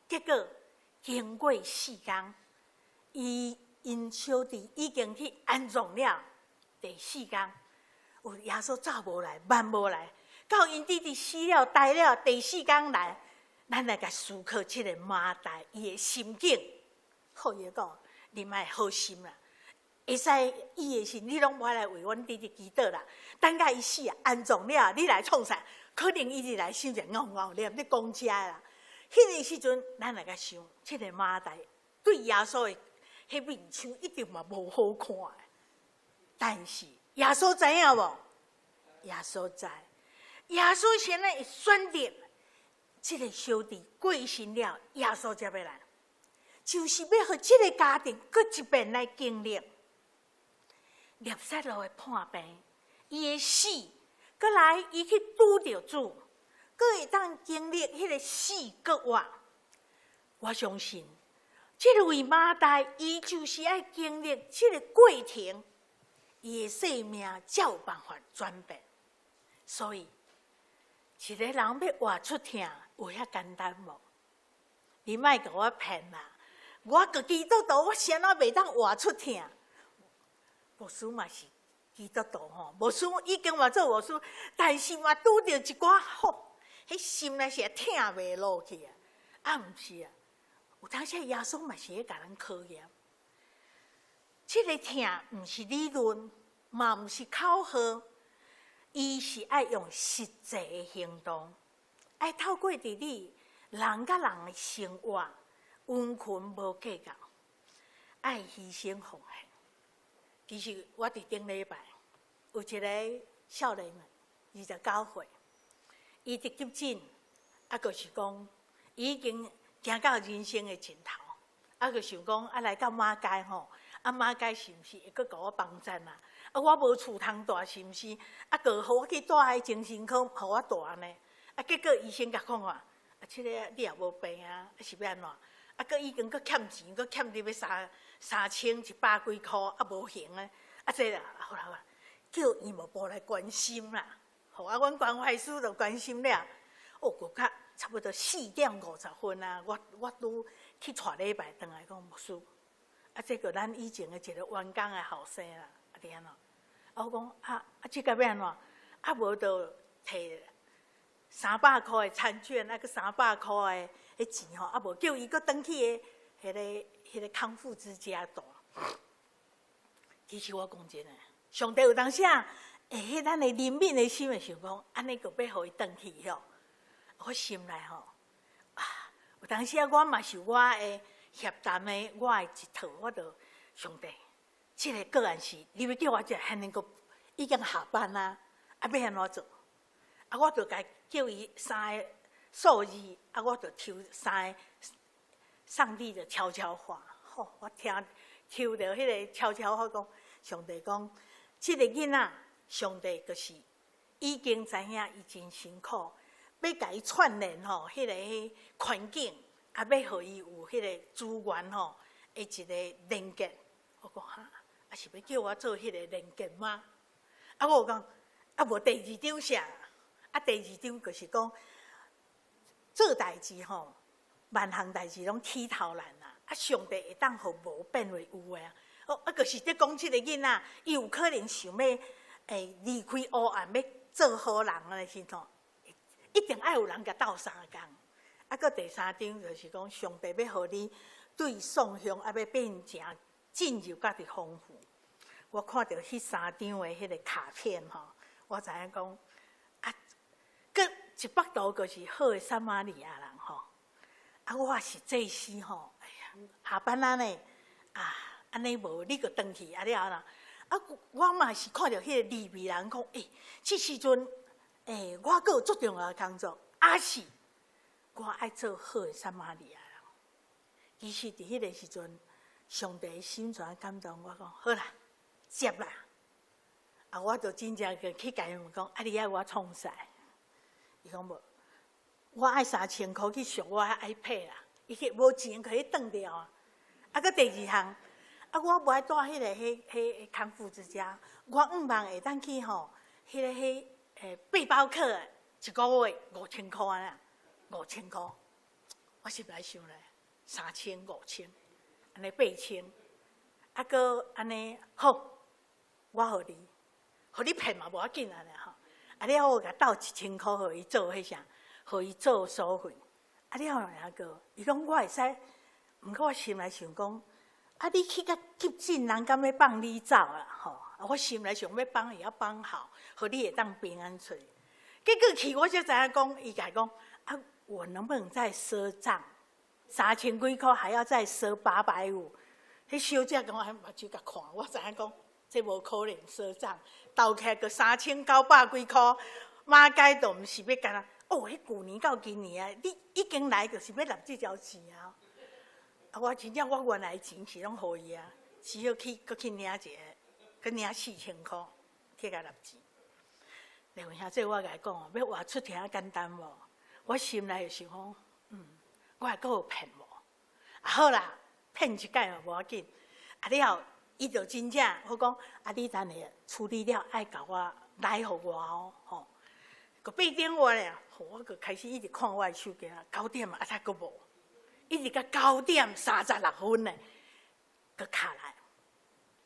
結果經過四工，伊𪜶小弟已經去安葬了。第四工，有耶穌走無來，慢無來，到𪜶弟弟死了、呆了，第四工來，咱來共思考這个馬大伊的心境。好伊講，你莫好心啦，會使伊的時，你攏無愛來為阮弟弟祈禱啦。等共伊死啊，安葬了，你來創啥？可能伊入來想者漚漚念咧講遮啦。彼个時陣，咱來共想，這个馬大對耶穌的彼面相一定嘛無好看的。但是耶穌知影無？耶穌知。耶穌現在會選擇這个小弟過身了，耶穌才欲來，就是欲予這个家庭閣一遍來經歷拉撒路的破病，伊的死，閣來伊去拄著主，閣會當經歷彼个死閣活。我相信，這个位馬大，伊就是愛經歷這個過程，伊的生命才有辦法轉變。所以，一个人欲活出疼，有遐簡單無？你莫共我騙啦！我個基督徒，我啥物袂當活出疼？牧師嘛是基督徒吼，牧師已經嘛做牧師，但是嘛拄著一寡吼，彼心內是會疼袂落去啊！啊，毋是啊，有當時耶穌嘛是咧共咱考驗。這个疼毋是理論，嘛毋是口號，伊是愛用實際的行動，愛透過佇你人佮人的生活，完全無計較，愛犧牲奉獻。其實我佇頂禮拜有一个少年29歲，伊佇急診，啊，就是講伊已經行到人生的盡頭，啊，就想講啊，來到馬偕吼，啊，馬偕是毋是會閣共我幫贊啊？啊，我無厝通蹛，是毋是？啊，閣予我去蹛彼精神科，予我蹛呢？啊，結果醫生共講話，啊，這个你也無病啊，啊是欲按怎？啊，閣已經閣欠錢，閣欠入去3100幾箍，啊，無還啊！啊，這啦，好啦好啦，叫醫務部來關心啦。好啊，阮關懷師就關心了。哦，閣較差不多4點50分啊，我拄去帶禮拜轉來講牧師，啊，這個咱以前的一個員工的後生啦，啊，佇按怎？啊，我講啊啊，這個欲按怎？啊，無就提300箍的餐券，啊，閣三百箍的彼錢吼，啊，無叫伊閣轉去的彼个康復之家蹛。其實我講真的，上帝有當時啊，會彼咱的憐憫的心會想講，按呢閣欲予伊轉去吼。我心內吼，啊，有當時啊，我嘛是我的協擔的，我的一套，我就上帝，這个個案是你欲叫我這現在閣已經下班啊，啊，欲按怎做？啊，我就共叫伊三个數字，啊，我就抽三个上帝的悄悄話。吼，我聽抽著彼个悄悄話講，上帝講，這个囡仔，上帝就是已經知影伊真辛苦，欲共伊串聯吼，彼个環境，啊，欲予伊有彼個資源吼，的一個連結。我講哈，啊是欲叫我做彼个連結嗎？啊，我有講，啊無第二張啥？啊，第二張就是講做代誌吼，萬項代誌攏起頭難啊！啊，上帝會當予無變為有的啊！哦，啊，就是咧講這个囡仔，伊有可能想欲離開黑暗，欲做好人的時陣，一定愛有人共鬥相共。啊，閣第三張就是講，上帝欲予你對宋鄉啊，欲變成進入較佇豐富。我看著彼三張的彼个卡片吼，我知影講啊，閣一幅圖就是好的撒瑪利亞人吼。啊，我是祭司吼，哎呀，下班啊呢，啊，按呢無你閣轉去啊了啦。啊，我嘛是看著彼个利未人講，欸，這時陣，欸，我閣有足重要的工作，抑是我愛做好的撒瑪利亞人。其實佇彼個時陣，上帝心怎感動我講，好啦，接啦。啊，我就真正去共伊問講，啊，你愛我創啥？伊講無，我愛3000箍去贖我的 iPad 啦。伊去無錢可以當掉啊。啊，閣第二項，啊，我無愛蹛彼个彼彼康復之家，我向望會當去吼，彼个彼背包客一個月5000箍啊，五千箍，我實在想咧，三千五千，按呢8000，啊，閣按呢好，我予你，予你騙嘛無要緊啊吼。啊了我共鬥1000箍予伊做彼啥，予伊做收費。啊了後閣，伊講我會使，毋過我心內想講，啊你去較急診，人敢欲放你走啦吼？啊我心內想欲幫伊，欲幫好，予你會當平安出。結果去我才知影講，伊共講啊，我能不能再賒帳？三千幾箍還要再賒850。彼小姐共我目睭共看，我知影講這無可能賒帳，鬥起來閣3900幾箍，馬偕都毋是欲干焦。哦，彼舊年到今年啊，你已經來就是欲納這條錢啊！啊，我真正我原來錢是攏予伊啊，只好去閣去領一个，閣領4000箍去共納錢。兩位兄弟，我共你講哦，欲活出聽簡單無？我心內就想講，我會閣有騙無？啊好啦，騙一擺嘛無要緊。啊了，伊就真正我講，啊你等下處理了，愛共我來予我哦，吼。閣八點外咧，我閣開始一直看我的手機啊，九點啊，才閣無，一直到9點36分呢，閣敲來，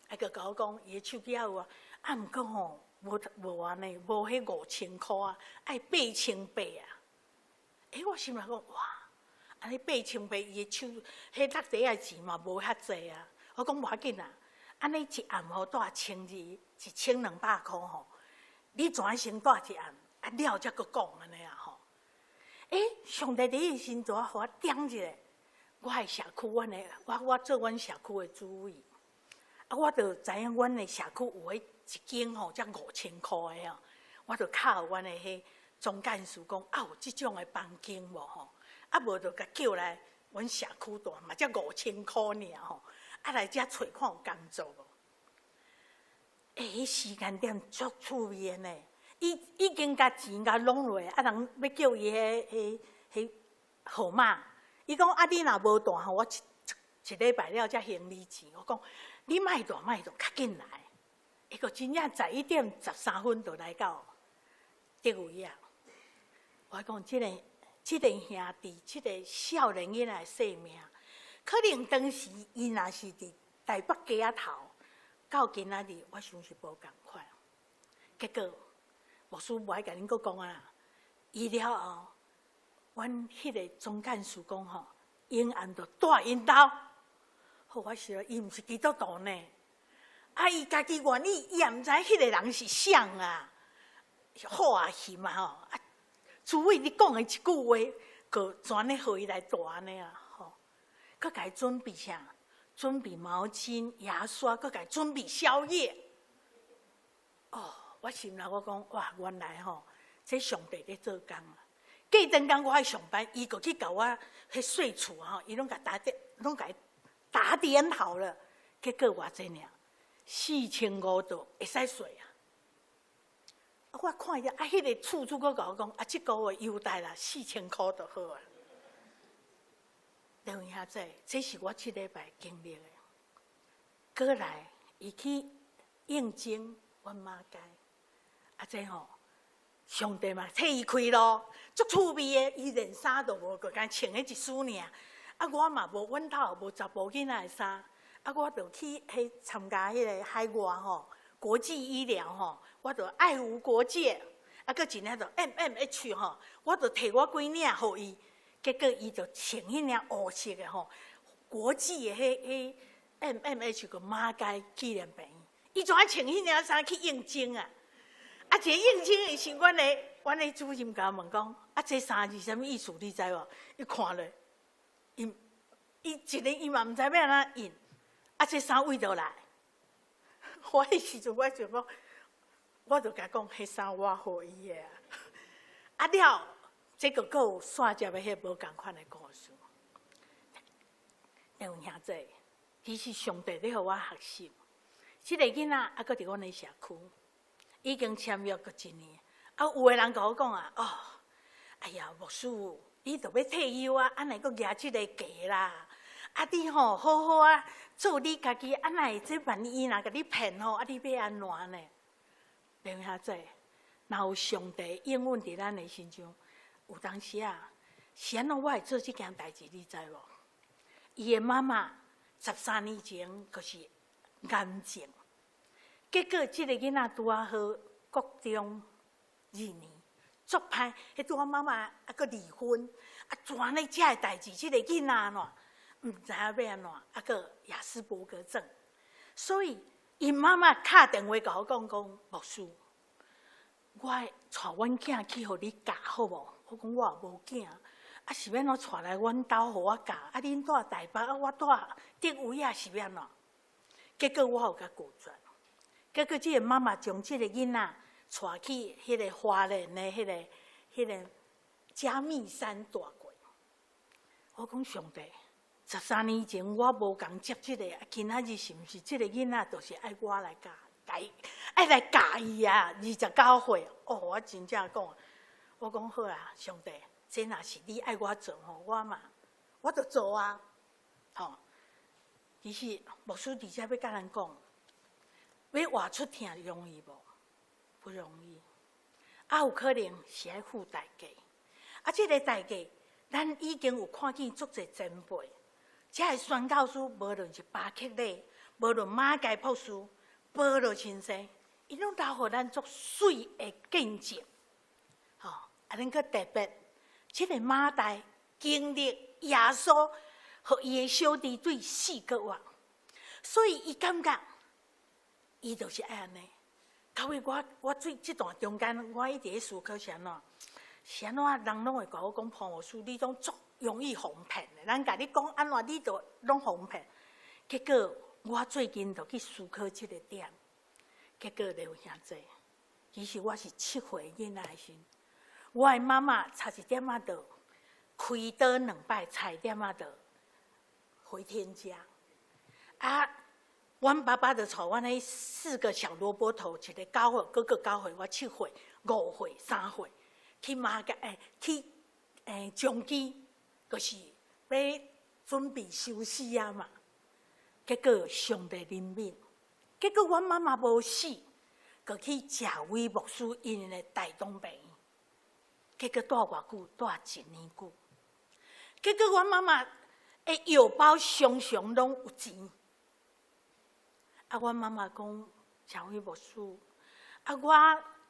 啊，閣共我講，伊的手機猶有啊，啊，毋過吼，無無按呢，無彼5000箍啊，愛8800啊。欸，我心內講，哇，按呢八千八，伊的手，彼落袋的錢嘛無遐濟啊。我講無要緊啊，按呢一暗予帶1200，1200箍吼，你怎先帶一暗？啊了才閣講按呢啊吼。欸，上帝佇彼時陣予我點一下，我的社區，阮的我做阮社區的主委，啊，我就知影阮的社區有彼一間吼，才5000箍的哦，我就敲阮的彼總幹事講，啊有這種的房間無吼？啊無就共叫來阮社區蹛嘛，才五千箍爾吼，啊來遮揣看有工作無？欸，彼時間點足趣味的呢。伊已經共錢共攏落，啊人欲叫伊彼彼彼號碼，伊講啊，你若無帶吼，我一一禮拜了才還你錢。我講你莫帶莫帶，較緊來。伊閣真正11點13分就來到佗位啊！我講這個兄弟，這個少年囡仔的生命，可能當時伊若是佇台北街仔頭，到今仔日，我想是無仝款。結果牧師無愛共恁閣講啊，伊了後，阮彼個總幹事講吼，永遠就蹛𪜶兜。好，我想伊毋是基督徒呢，啊，伊家己願意，伊也毋知彼個人是誰啊，好啊嫌啊吼，啊，主委你講的一句話，閣怎呢予伊來蹛按呢啊？吼，閣共伊準備啥？準備毛巾、牙刷，閣共伊準備宵夜。哦，我心內我講，哇，原來吼，這上帝咧做工啊！過轉工我愛上班，伊閣去共我彼稅厝吼，伊攏共打點，攏共打點好了。結果偌濟爾，4500就會使稅啊！我看伊啊，彼個厝主閣共我講，啊，這個月優待啦，4000箍就好啊。兩位兄弟，這是我這禮拜經歷的。過來，伊去應徵阮馬偕，啊，這吼，上帝嘛替伊開路，足趣味的，伊連衫都無，就干穿彼一束爾。啊，我嘛無，阮兜也無查埔囡仔的衫，啊，我就去彼參加彼個海外吼，國際醫療吼，我就愛無國界，啊，閣一領就 MMH 吼，我就提我幾領予伊，結果伊就穿彼領烏色的吼，國際的彼彼 MMH 個馬偕紀念病院，伊怎愛穿彼領衫去應徵啊？啊，這應徵的時，阮的主任共我問講，啊，這衫是啥物意思？你知無？伊看咧，伊伊一个伊嘛毋知欲按怎應，啊，這衫佗佗來？我彼時陣我就講，我就共講，彼衫我予伊的啊。啊了，這個閣有煞接的彼無仝款的故事。兩位兄弟，其實上帝咧予我學習。這個囡仔猶閣佇阮的社區，已經簽約閣一年。啊，有的人共我講啊，哦，哎呀，牧師，你著欲退休啊，按呢閣舉這个價啦？啊，你吼好好啊，做你家己，啊，哪會這萬一伊若共你騙吼，啊，你欲按怎呢？兩位兄弟，若有上帝應允佇咱的身上，有當時啊，是按怎我會做這件代誌，你知無？伊的媽媽13年前就是癌症，結果這个囡仔拄仔好國中二年，足歹，彼拄仔媽媽猶閣離婚，啊，怎呢這个代誌，這个囡仔按怎？毋知影欲按怎，猶閣亞斯伯格症，所以𪜶媽媽敲電話共我講講，牧師，我帶阮囝去予你教好無？我講我也無囝，啊是欲按怎帶來阮兜予我教？啊恁住台北，啊我住竹圍啊，是欲按怎？結果我有共拒絕。結果這個媽媽將這個囡仔帶去彼個花蓮的彼個嘉密山蹛過。我講上帝，13年前我無共接這個，今仔日是毋是這個囡仔就是愛我來教？愛來教伊啊！29歲，哦，我真正講，我講好啊，上帝，這若是你愛我做吼，我嘛，我就做啊，吼。其實牧師佇遮欲共咱講，欲活出疼容易無？不容易。啊，有可能是愛付代價。啊，這個代價，咱已經有看見足濟前輩，這个宣教師，無論是巴克禮，無論馬偕博士，保羅先生，伊攏留予咱足媠的見證。吼，啊，咱閣特別，這個馬大經歷耶穌，予伊的小弟對死閣活，所以伊感覺，伊就是愛按呢。到尾我做這段中間，我一直咧思考是按怎，是按怎人攏會共我講潘牧師，你攏足容易予人騙的，人共你講按怎，你就攏予人騙。結果我最近就去思考這個點，結果劉兄弟，其實我是7歲囡仔的時，我的媽媽差一點仔就開刀兩擺，差一點仔就回天家。啊，阮爸爸就帶阮彼四個小蘿蔔頭，一个九歲，哥哥九歲，我7歲、5歲、3歲，去馬偕欸，去彰基，就是欲準備受死啊嘛。結果上帝憐憫，結果阮媽媽無死，閣去謝偉牧師𪜶的台東病院，結果蹛偌久？蹛一年久。結果阮媽媽的藥包常常攏有錢。啊，阮媽媽講，謝偉牧師，啊，我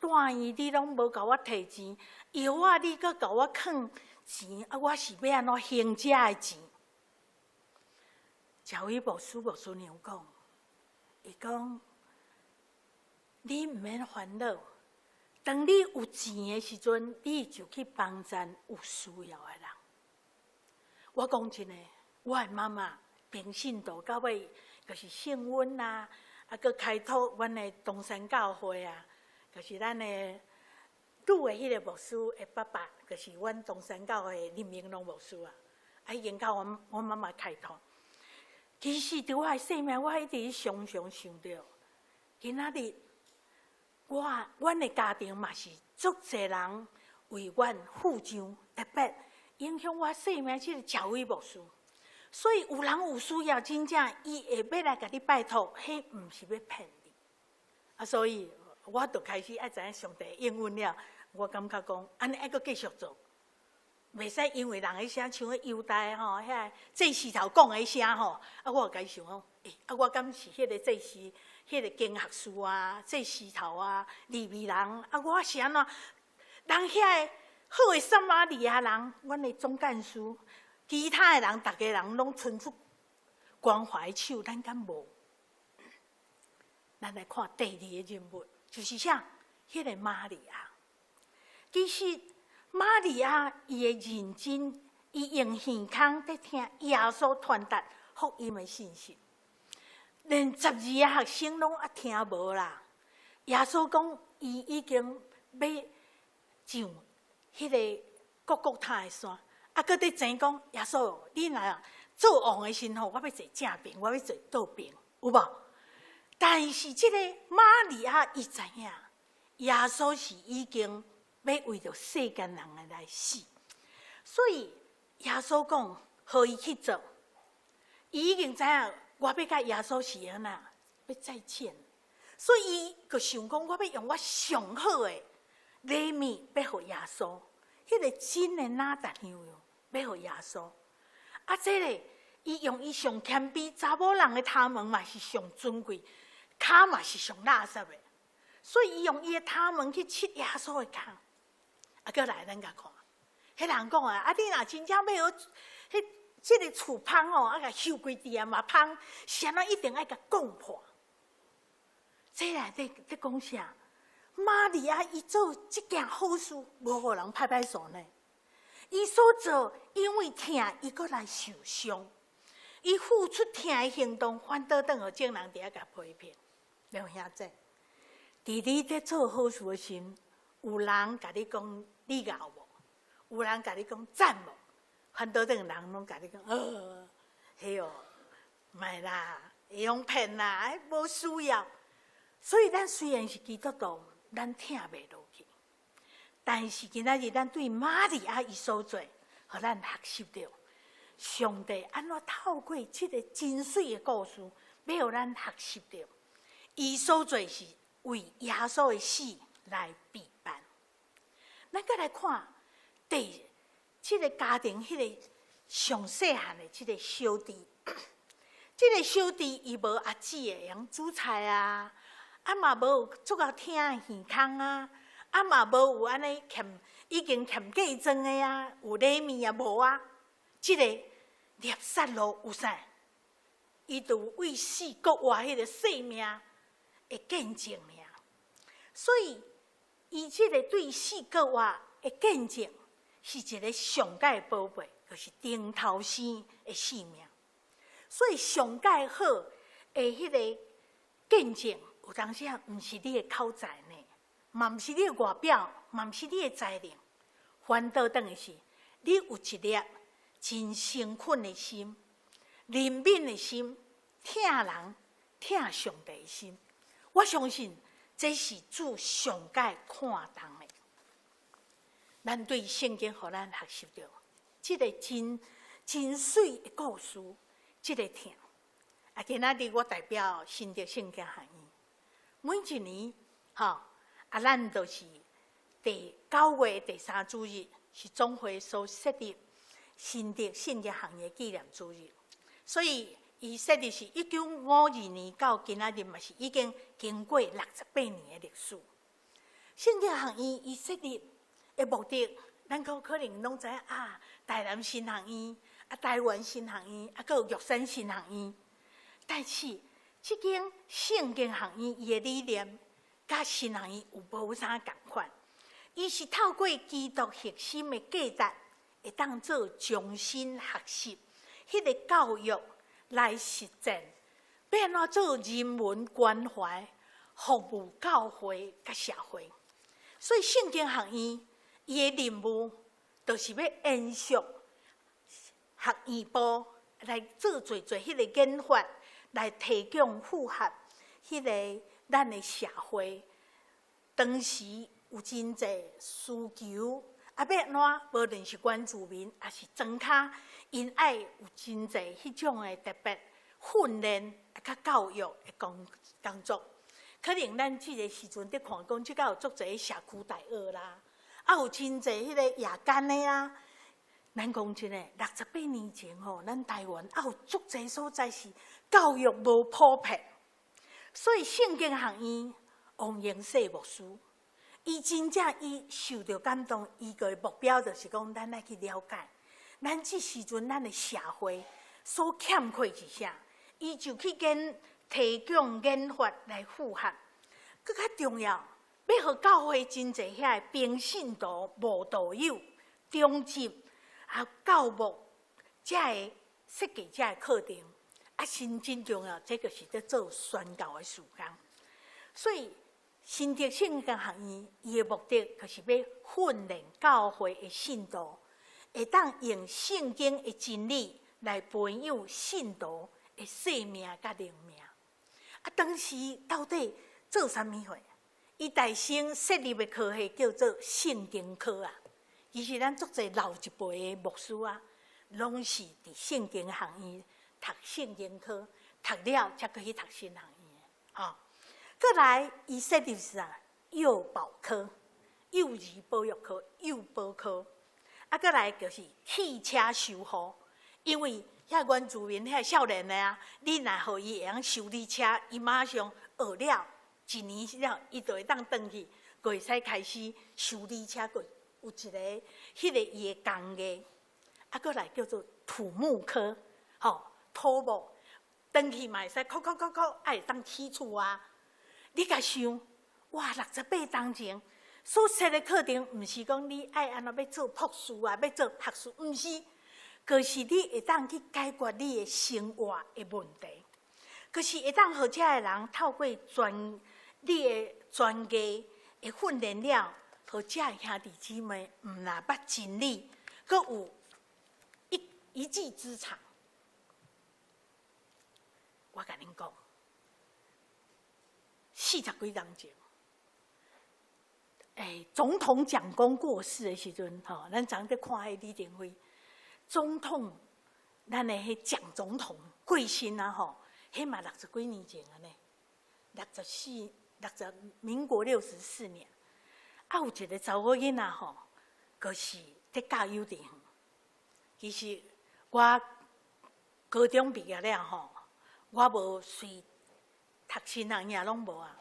蹛院你攏無共我提錢，藥仔你閣共我囥錢，啊，我是欲按怎還這的錢？謝偉牧師牧師娘講，伊講，你毋免煩惱，當你有錢的時陣，你就去幫贊有需要的人。我講真的，我的媽媽平信徒到尾就是聖恩啊，啊，閣開拓阮的東山教會啊，就是咱的女的彼个牧師的爸爸，就是阮東山教會林明龍牧師啊，啊，已經教阮媽媽開拓。其實，佇我的生命，我一直常常想著，今仔日阮的家庭嘛是足濟人為阮付上，特別影響我生命這個謝偉牧師。所以有人有需要，真正伊會欲來共你拜託，彼毋是欲騙你。啊，所以我就開始愛知影上帝應允了，我感覺講，按呢愛閣繼續做。袂使因為人彼聲像彼猶大吼，遐祭司頭講的聲吼，啊，我就家想講，欸，啊，我敢是彼個祭司、彼個經學士啊、祭司頭啊、利未人，啊，我是按怎？人遐個好的撒瑪利亞人，阮的總幹事，其他的人，逐家人攏伸出關懷手，咱敢無？咱來看第二個人物，就是啥？彼個瑪利亞。其實瑪利亞伊的認真，伊用耳孔佇聽耶穌傳達福音的信息，連12个學生攏猶聽無啦。耶穌講，伊已經欲上彼个各各他的山，啊，閣佇前講耶穌，你若做王的時候，我欲坐正爿，我欲坐倒爿，有無？但是這个瑪利亞伊知影，耶穌是已經欲為著世間人的來死，所以耶穌講，予伊去做，伊已經知影我欲共耶穌是按怎欲再見，所以伊就想講，我欲用我上好的禮物欲予耶穌，彼個真的哪噠香油欲予耶穌，啊，這个伊用伊上謙卑查某人的頭毛嘛是上尊貴，跤嘛是上垃圾的，所以伊用伊的頭毛去拭耶穌的跤。啊，閣來咱共看，彼人講啊，啊，你若真正欲予彼這个厝芳哦，啊，共收規地啊嘛芳，是按怎一定愛共講破。這內底佇講啥？瑪利亞伊做這件好事，無予人拍拍手呢。伊所做，因為疼，伊閣來受傷，伊付出疼的行動，反倒轉予眾人佇遐共批評。兩兄弟，佇你佇做好事的時，有人共你講你𠢕無？有人共你講讚無？反倒轉人攏共你講，彼哦，莫啦，會用騙啦，無需要。所以咱雖然是基督徒，咱疼袂落去。但是今仔日咱對瑪利亞伊所做，予咱學習著上帝按怎透過這个真媠的故事，欲予咱學習著伊所做是為耶穌的死來備辦。咱閣來看第這个家庭，彼个上細漢的這个小弟，這个小弟伊無阿姊會曉煮菜啊，啊嘛無足夠疼的耳空啊。啊嘛無有按呢欠已經欠嫁妝的啊，有禮物啊無啊？這个拉撒路有啥？伊就為死閣活彼个性命的見證爾。所以，伊這个對死閣活的見證，是一个上蓋寶貝，就是頂頭生的性命。所以上蓋好的彼个見證，有當時啊，毋是你的口才呢。嘛毋是你的外表，嘛毋是你的才能，反倒轉的是，你有一粒真誠懇的心、憐憫的心、疼人、疼上帝的心。我相信這是主上蓋看重的。咱對聖經，予咱學習著這个真真媠的故事，這个疼。啊，今仔日我代表新竹聖經學院，每一年，吼。啊，咱就是第九月第三主日，是總會所設立新竹聖經學院的紀念主日。所以，伊設立是1952年到今仔日嘛是已經經過68年的歷史。聖經學院伊設立的目的，咱可能攏知影啊，台南神學院、啊台灣神學院、啊閣有玉山神學院。但是，這間聖經學院伊的理念，佮神學院有無啥仝款？伊是透過基督核心的價值，會當做終身學習，彼个教育來實踐，欲按怎做人文關懷、服務教會佮社會。所以聖經學院伊的任務，就是欲延續學院部來做濟濟彼个研發，來提供符合彼个咱的社會當時有真濟需求，啊，欲按怎？無論是原住民，抑是莊跤，𪜶愛有真濟彼種的特別訓練啊，佮教育的工作。可能咱這个時陣佇看講，這個有足濟社區大學啦，啊有真濟彼個夜間的啊。咱講真的，68年前吼，咱台灣啊有足濟所在是教育無普遍。所以聖經學院王榮世牧師，伊真正伊受著感動，伊个目標就是講，咱愛去了解，咱這時陣咱的社會所欠缺是啥，伊就去跟提供研發來符合。閣較重要，欲予教會真濟遐的平信徒、慕道友、長執啊教牧，遮个設計遮个課程。啊，真真重要，這個是佇做宣教的事工。所以，新竹聖經學院伊的目的，就是欲訓練教會的信徒，會當用聖經的真理來培養信徒的生命佮靈命。啊，當時到底做啥物貨？伊大先設立的科系叫做聖經科啊。其實咱足濟老一輩的牧師啊，攏是佇聖經學院讀聖經科，讀了才閣去讀神學院的。吼，閣來伊設立是啥？幼保科、幼兒保育科、幼保科。啊，閣來就是汽車修護，因為遐原住民遐少年的啊，你若予伊會曉修理車，伊馬上學了一年了，伊就會當轉去，閣會使開始修理車，閣有一个彼个伊的工藝。啊，閣來叫做土木科，吼，土木，轉去嘛會使敲敲敲敲，啊會當起厝啊。你共想，哇，68冬前所設的課程，毋是講你愛按怎欲做博士啊，欲做學士，毋是，就是你會當去解決你的生活的問題，就是會當予遮的人透過專你的專業的訓練了，予遮的兄弟姊妹毋若捌真理，閣有一技之長。我共恁講，40幾冬前，總統蔣公過世的時陣，吼，咱昨佇看彼李登輝總統，咱的彼蔣總統過身啊，吼，彼嘛60幾年前啊呢，64，六十，民國64年，啊，有一個查某囡仔吼，就是佇教幼稚園。其實我高中畢業了吼，我無隨讀神學院攏無啊。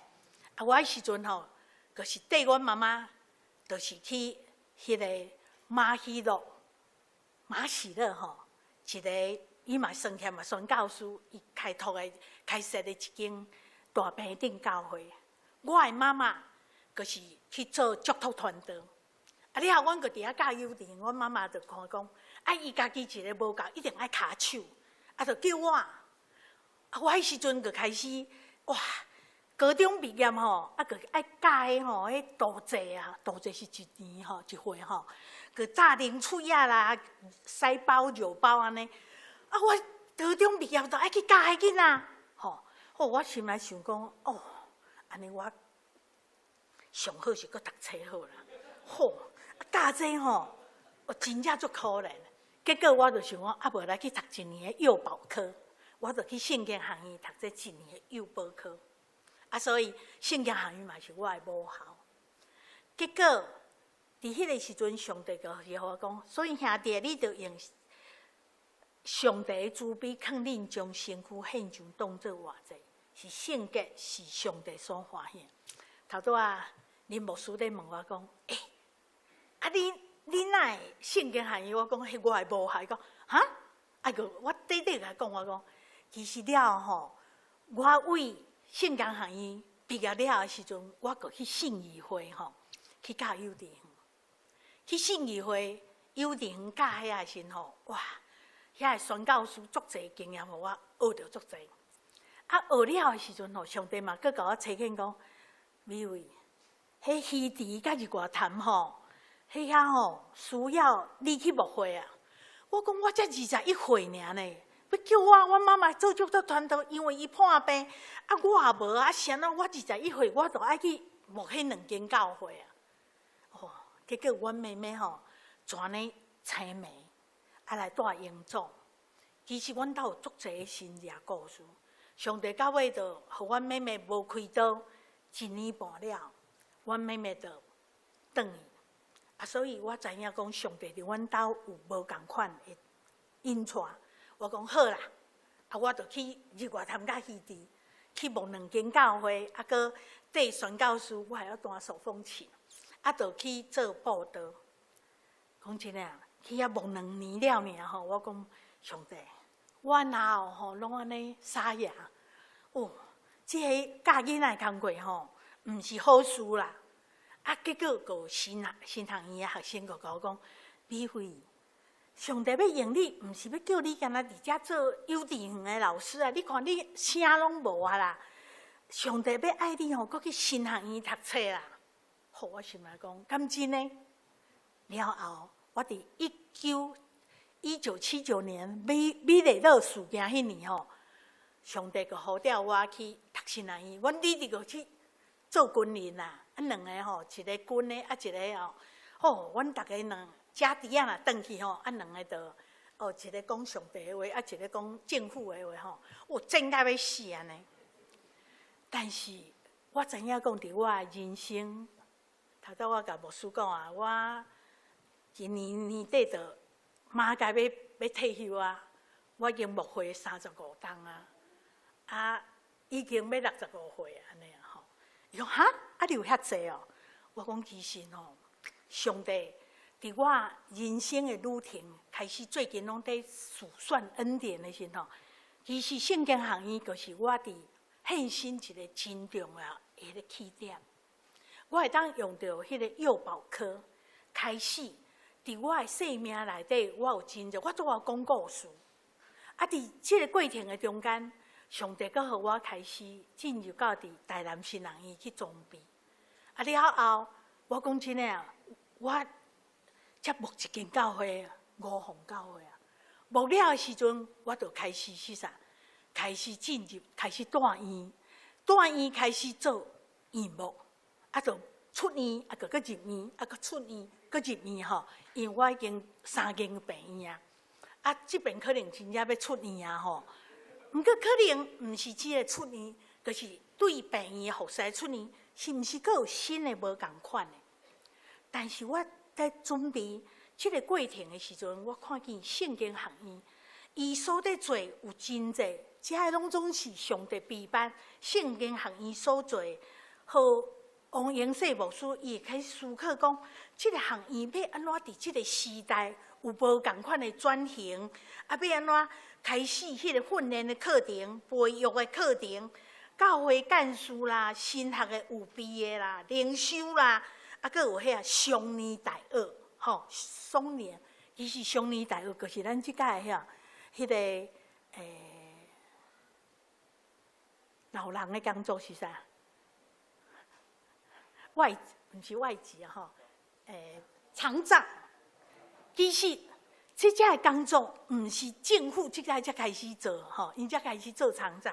啊，我彼時陣吼，就是綴阮媽媽，就是去彼個馬喜樂、馬喜樂吼，一個伊嘛算起來嘛宣教師，伊開拓的、開設的一間大平頂教會。我的媽媽就是去做囑託傳道。啊，了後阮閣佇遐教幼稚園，阮媽媽就看講，啊，伊家己一个無夠，一定愛跤手，啊，就叫我。啊，我彼時陣就開始，哇！高中畢業吼，啊，閣愛教彼吼，彼杜濟啊，杜濟是一年吼，一歲吼，閣紮零喙仔啦，腮包肉包按呢。啊，我高中畢業就愛去教彼囡仔，吼，哦，我心內想講，哦，按呢我上好是閣讀冊好啦，吼，啊教這吼，我真正足可憐。結果我就想講，啊，無來去讀一年的幼保科，我就去聖經學院讀這一年的幼保科。啊，所以聖經學院嘛是我的母校。結果佇彼個時陣，上帝就予我講，所以兄弟，你著用上帝的慈悲，勸恁將身軀獻上，當做活祭，是聖潔，是上帝所歡喜。頭拄仔林牧師咧問我講，欸，啊你哪會聖經學院？我講，彼我的母校。伊講，哈？啊閣我短短共伊講，我講，其實了吼，我為聖經學院畢業了的時陣，我閣去信義會吼，去教幼稚園。去信義會幼稚園教遐的時吼，哇！遐个宣教師足濟經驗，予我學著足濟。啊，學了的時陣吼，上帝嘛閣共我提醒講，美惠，彼魚池佮日月潭吼，彼遐吼需要你去牧會啊。我講我才21歲爾呢，欲叫我，阮媽媽做囑託傳道，因為伊破病，啊我也無啊，啥怎我21歲我就愛去牧彼兩間教會啊。哦，結果阮妹妹吼，全呢青梅，啊來帶英祖。其實阮兜有足濟神跡故事，上帝到尾就予阮妹妹無開刀，一年半了，阮妹妹就轉去。啊，所以我知影講上帝佇阮兜有無仝款的引帶。我講好啦，啊，我就去日月潭佮魚池去牧兩間教會，啊，閣綴宣教師，我會曉彈手風琴，啊，就去做佈道。講真的啊，去遐牧兩年了爾吼，我講上帝，我哪有吼攏按呢沙啞？哦，這个教囡仔的工課吼，毋是好事啦。啊，結果閣有神學院的學生閣共我講，美惠，上帝欲用你，毋是欲叫你干焦佇遮做幼稚園的老師啊！你看你聲攏無啊啦！上帝欲愛你吼，閣去神學院讀冊啦。予我心內講，敢真的？了後，我佇1979年美麗島事件彼年吼，上帝閣呼召我去讀神學院，阮弟弟閣去做軍人啦。啊，兩个吼，一个軍的，啊，一个吼，吼，阮逐家兩家弟仔若轉去吼，啊，兩个就哦，一个講上帝的話，啊，一个講政府的話吼，哦，戰甲欲死按呢。但是我知影講，佇我的人生，頭拄我共牧師講啊，我今年年底就馬該欲退休啊，我已經牧會35冬啊，啊，已經欲65歲按呢吼。伊講哈，啊你有遐濟哦？我講其實吼，上帝佇我人生的旅程開始，最近攏佇數算恩典的時吼，其實聖經學院就是我佇獻身一個真重要的一個起點。我會當用著彼個幼保科開始，佇我的生命內底，我有真濟，我拄仔講故事。啊，佇這个過程的中間，上帝閣予我開始進入到佇台南神學院去裝備。啊，了後，我講真的啊，我才牧一間教會，五鳳教會啊。牧了的時陣，我就開始是啥？開始進入，開始帶院，帶院開始做院牧，啊，就出院，啊，閣閣入院，啊，閣出院，閣入院吼。因為我已經三間病院啊，啊，這邊可能真正欲出院啊吼。毋過可能毋是只個出院，就是對病院服侍出院，是毋是閣有新的無仝款的？但是我在準備這个過程的時陣，我看見聖經學院，伊所佇做有真濟，這个攏總是上帝備辦聖經學院所做。予王英世牧師伊會開始思考講，這个學院欲按怎佇這个時代有無仝款的轉型，啊，欲按怎開始彼個訓練的課程、培育的課程、教會幹事啦、神學的預備的啦、靈修啦，啊，閣有彼個雙年大學，吼，雙年，其實雙年大學就是咱這屆遐，彼个老人的工作是啥？外毋是外籍啊，吼，長照。其實這遮的工作毋是政府這屆才開始做，吼，𪜶才開始做長照。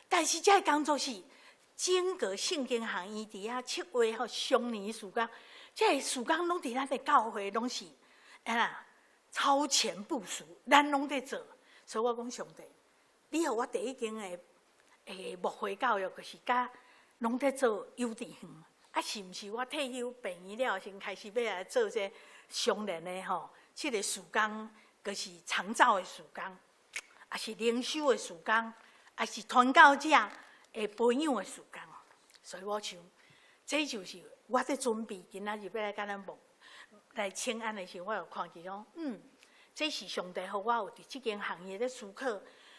但是這个工作是整個聖經學院佇遐策劃吼，雙年時間，這个時間攏佇咱的教會攏是按怎超前部署，咱攏佇做。所以我講上帝，你予我第一間的牧會教育，就是佮攏佇做幼稚園。啊，是毋是我退休病院了，先開始欲來做這相連的吼？這个事工，就是長照的事工，抑是靈修的事工，抑是傳教者的培養的事工。所以我想，這就是我佇準備今仔日欲來共咱牧來請安的時候，我有看見講，這是上帝予我有佇這間學院咧思考。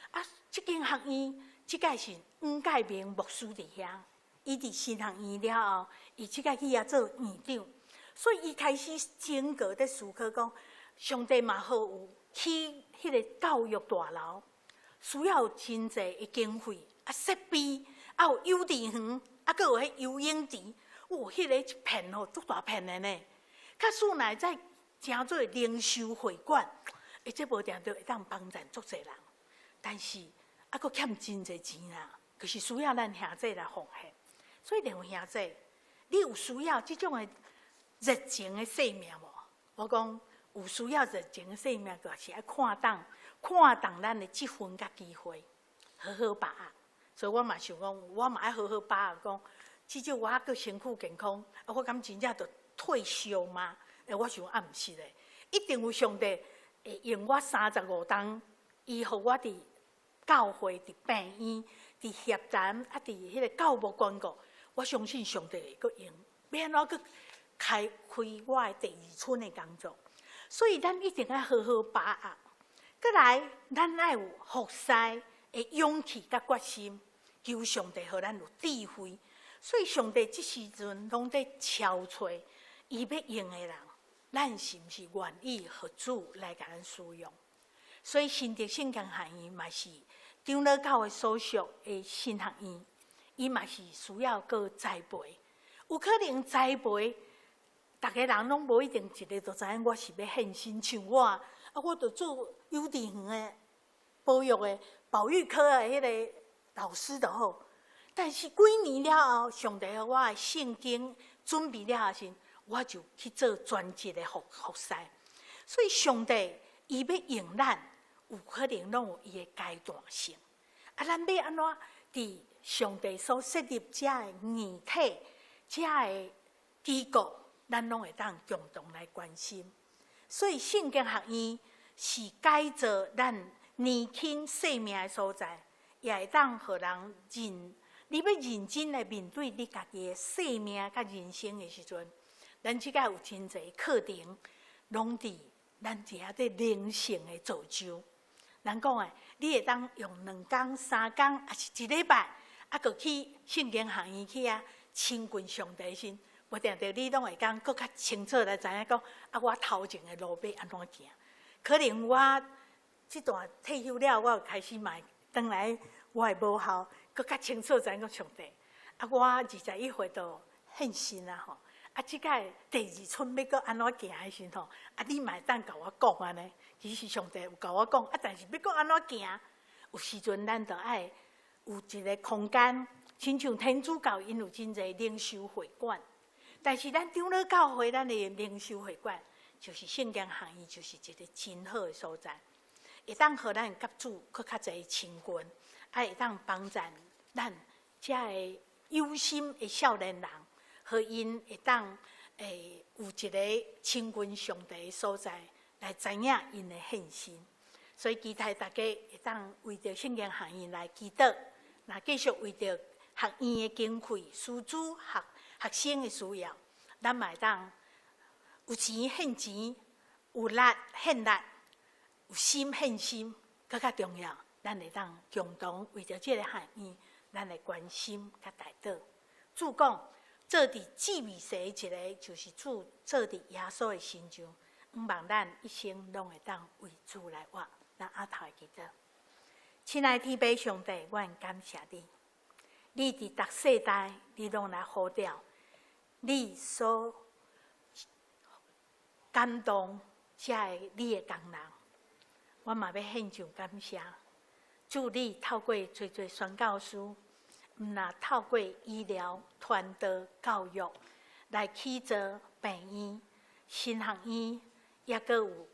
啊，這間學院這屆是黃介明牧師佇遐，伊佇神學院了後，伊這屆去遐做院長，所以伊開始整個佇思考講，上帝嘛予有起彼个教育大樓，需要真濟的經費啊設備，啊有幼稚園，啊閣有彼游泳池，哦，彼个一片吼足大片的呢。假使若會再成做靈修會館，欸，這無定著會當幫贊足濟人。但是啊，閣欠真濟錢啊，就是需要咱兄弟來奉獻。所以兩位兄弟，你有需要這種的熱情的生命無？我講有需要熱情的生命，就是愛看重看重咱的這份佮機會，好好把握。所以我嘛想講，我嘛愛好好把握。講至少我閣身軀健康，啊，我敢真正就退休嗎？欸，我想啊，毋是咧，一定有上帝會用我35冬，伊予我佇教會、佇病院、佇協談啊，佇彼个教牧官國，我相信上帝會閣用，欲按怎閣開開我的第二春的工作。所以咱一定愛好好把握。閣來，咱愛有服侍的勇氣佮決心，求上帝予咱有智慧。所以上帝這時陣攏佇敲揣伊欲用的人，咱是毋是願意予主來共咱使用？所以新竹聖經學院嘛是長老教會所屬的神學院，伊嘛是需要閣栽培。有可能栽培，逐个人攏無一定一个就知影我是欲獻身，像我，啊，我著做幼稚園的保育的保育科的彼个老師就好。但是幾年了後，上帝予我的聖經準備了後時，我就去做專職的服侍。所以上帝伊欲用咱，有可能攏有伊的階段性。啊，咱欲按怎佇上帝所設立這个硬體、這个機構，咱攏會當共同來關心。所以聖經學院是改造咱年輕生命的所在，也會當予人認。你欲認真來面對你家己的生命佮人生的時陣，咱這個有真濟課程，攏佇咱遮佇靈性的造就。人講的，你會當用2工、3工，抑是一禮拜，啊，閣去聖經學院去遐親近上帝時，無定著你攏會當閣較清楚來知影講，啊，我頭前的路欲按怎行？可能我這段退休了，我開始嘛轉來我的母校，閣較清楚知影講上帝。啊，我21歲就獻身啊吼！啊，這擺第二春欲閣按怎行的時吼，啊，你嘛會當共我講按呢？其實上帝有共我講，啊，但是欲閣按怎行？有時陣咱著愛有一個空間，親像天主教𪜶有真濟靈修會館。但是咱長老教會，咱的靈修會館就是聖經學院，就是一個真好的所在，會當予咱佮主閣較濟親近，啊，會當幫助咱遮个有心的少年人，予𪜶會當有一個親近上帝的所在，來知影𪜶的獻身。所以期待大家會當為著聖經學院來祈禱，若繼續為著學院的經費、師資、學學生的需要，咱嘛會當有錢獻錢，有力獻力，有心獻心，閣較重要，咱會當共同為著這个學院，咱來關心佮代禱。主講，做佇志未細一个，就是主做佇耶穌的身上。向望咱一生攏會當為主來活。咱阿頭來祈禱，親愛天父上帝，阮感謝你，你佇逐世代，你攏來呼召你所感動遮个你的工人，我嘛欲獻上感謝。主你透過濟濟宣教師，毋若透過醫療、傳道、教育來起造病院、神學院，抑閣有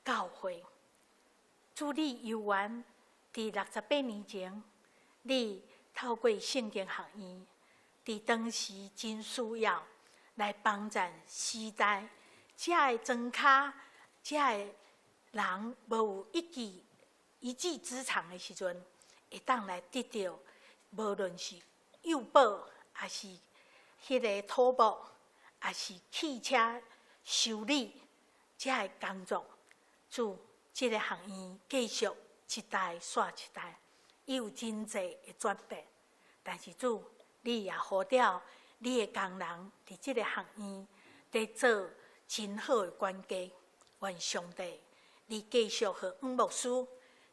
教會。主你猶原佇68年前，你透過聖經學院，佇當時真需要來幫助時代遮个莊跤，遮个人無有一技之長的時陣，會當來得著，無論是幼保，抑是彼个土木，抑是汽車修理遮个工作，主。這个學院繼續一代紲一代，伊有真濟的轉變，但是主，你也呼召你的工人佇這个學院佇做真好的管家。願上帝，你繼續予黃牧師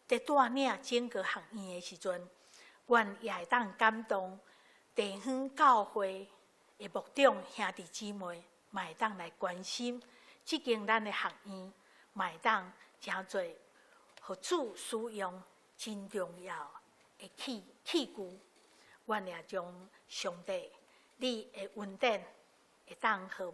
佇帶領整個學院的時陣，願也會當感動地方教會的牧長兄弟姊妹，嘛會當來關心這間咱的學院，嘛會當成做予主使用真重要的器具。阮也將上帝你的恩典會當予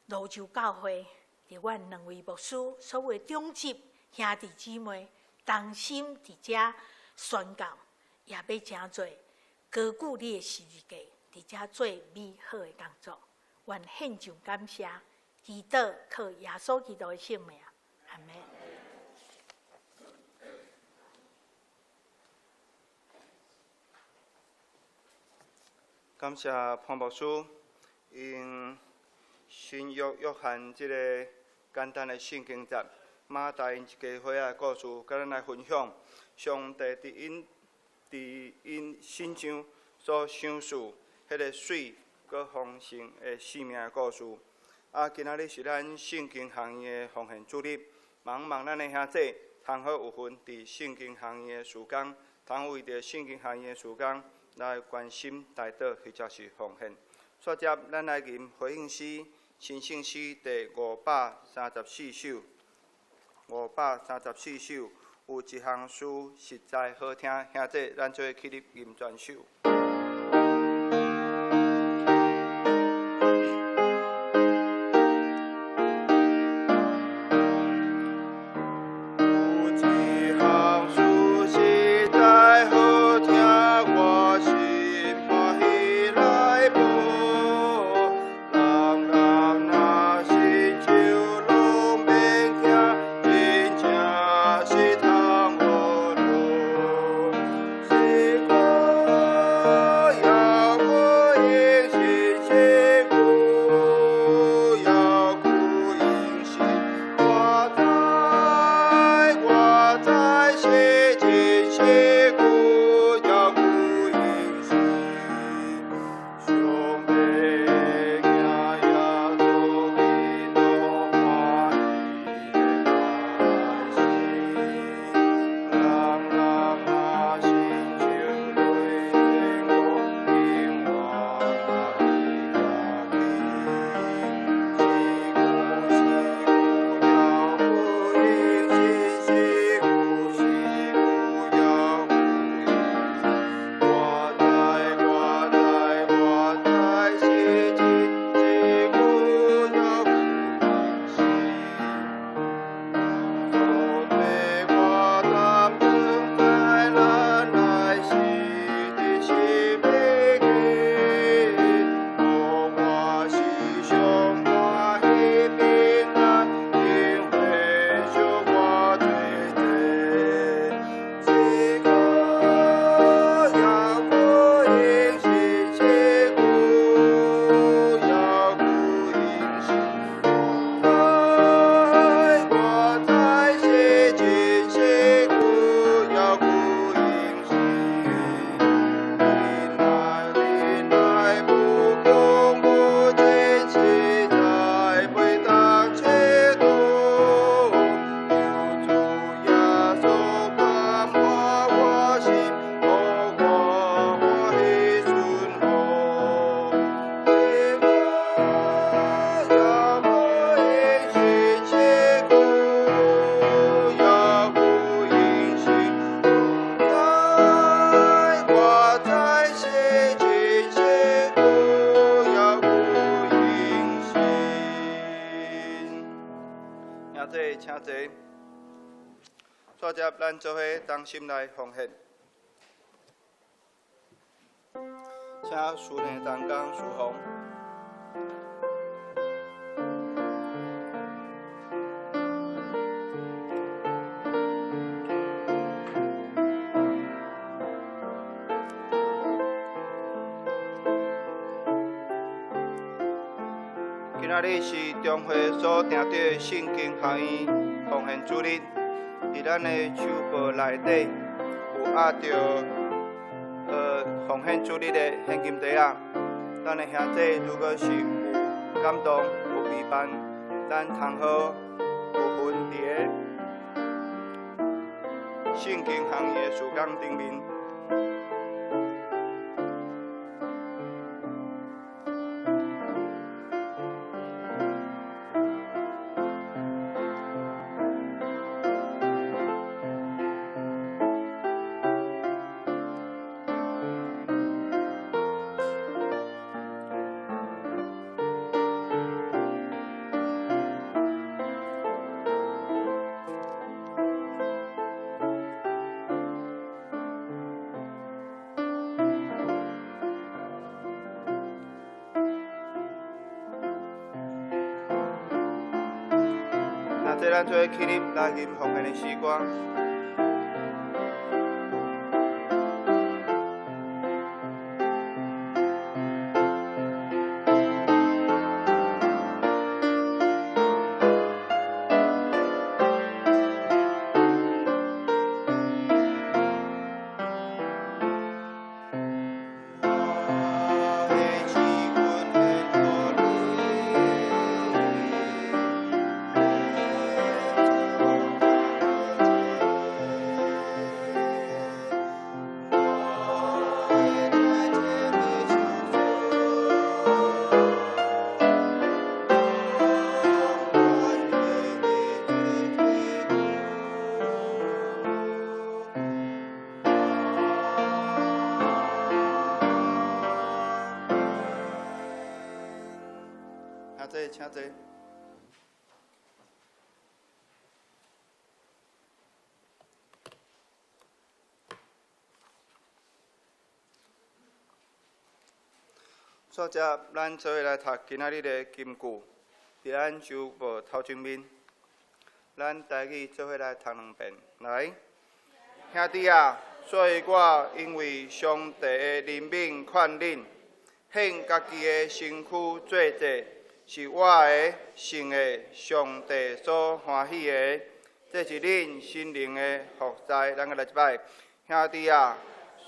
蘆洲教會，佇阮兩位牧師所有長執兄弟姊妹同心佇遮宣教，也欲成做高舉你的十字架，佇遮做美好的工作。願獻上感謝，祈禱靠耶穌基督的聖名，阿們。感謝潘牧師用新約約翰這个簡單的聖經節，馬大𪜶一家伙仔的故事，佮咱來分享上帝佇𪜶身上所賞賜彼个媠閣豐盛的生命的故事。啊，今仔日是咱聖經學院的奉獻主日，望望咱的兄弟通好有份佇聖經學院的事工，通為著聖經學院的事工來關心、代禱或者是奉獻。煞接咱來吟回應詩、新聖詩第534首，534首有一項詩實在好聽，兄弟，咱做伙起立吟全首。有一項詩實在好聽，我心歡喜來報。人人若信就攏免驚，真正是通學路。是請坐。煞接咱做伙同心來奉獻，請司內同工侍奉。今仔日是中會所訂的聖經學院奉獻主日，佇咱的手報內底有壓著奉獻主日的現金袋仔。咱的兄弟如果是有感動、有預辦，咱通好有份佇个聖經學院的事工頂面。那這咱做伙起立來吟奉獻的詩歌。我的至尊献予你。兄弟，請坐。煞接，咱做伙來讀今仔日的金句，佇咱周報頭前面。咱台語做伙來讀兩遍，來，兄弟啊，所以我因為上帝的憐憫勸恁，獻家己的身軀做祭，是活的、聖的，上帝所歡喜的，這是恁心靈的服侍。咱閣來一擺，兄弟啊，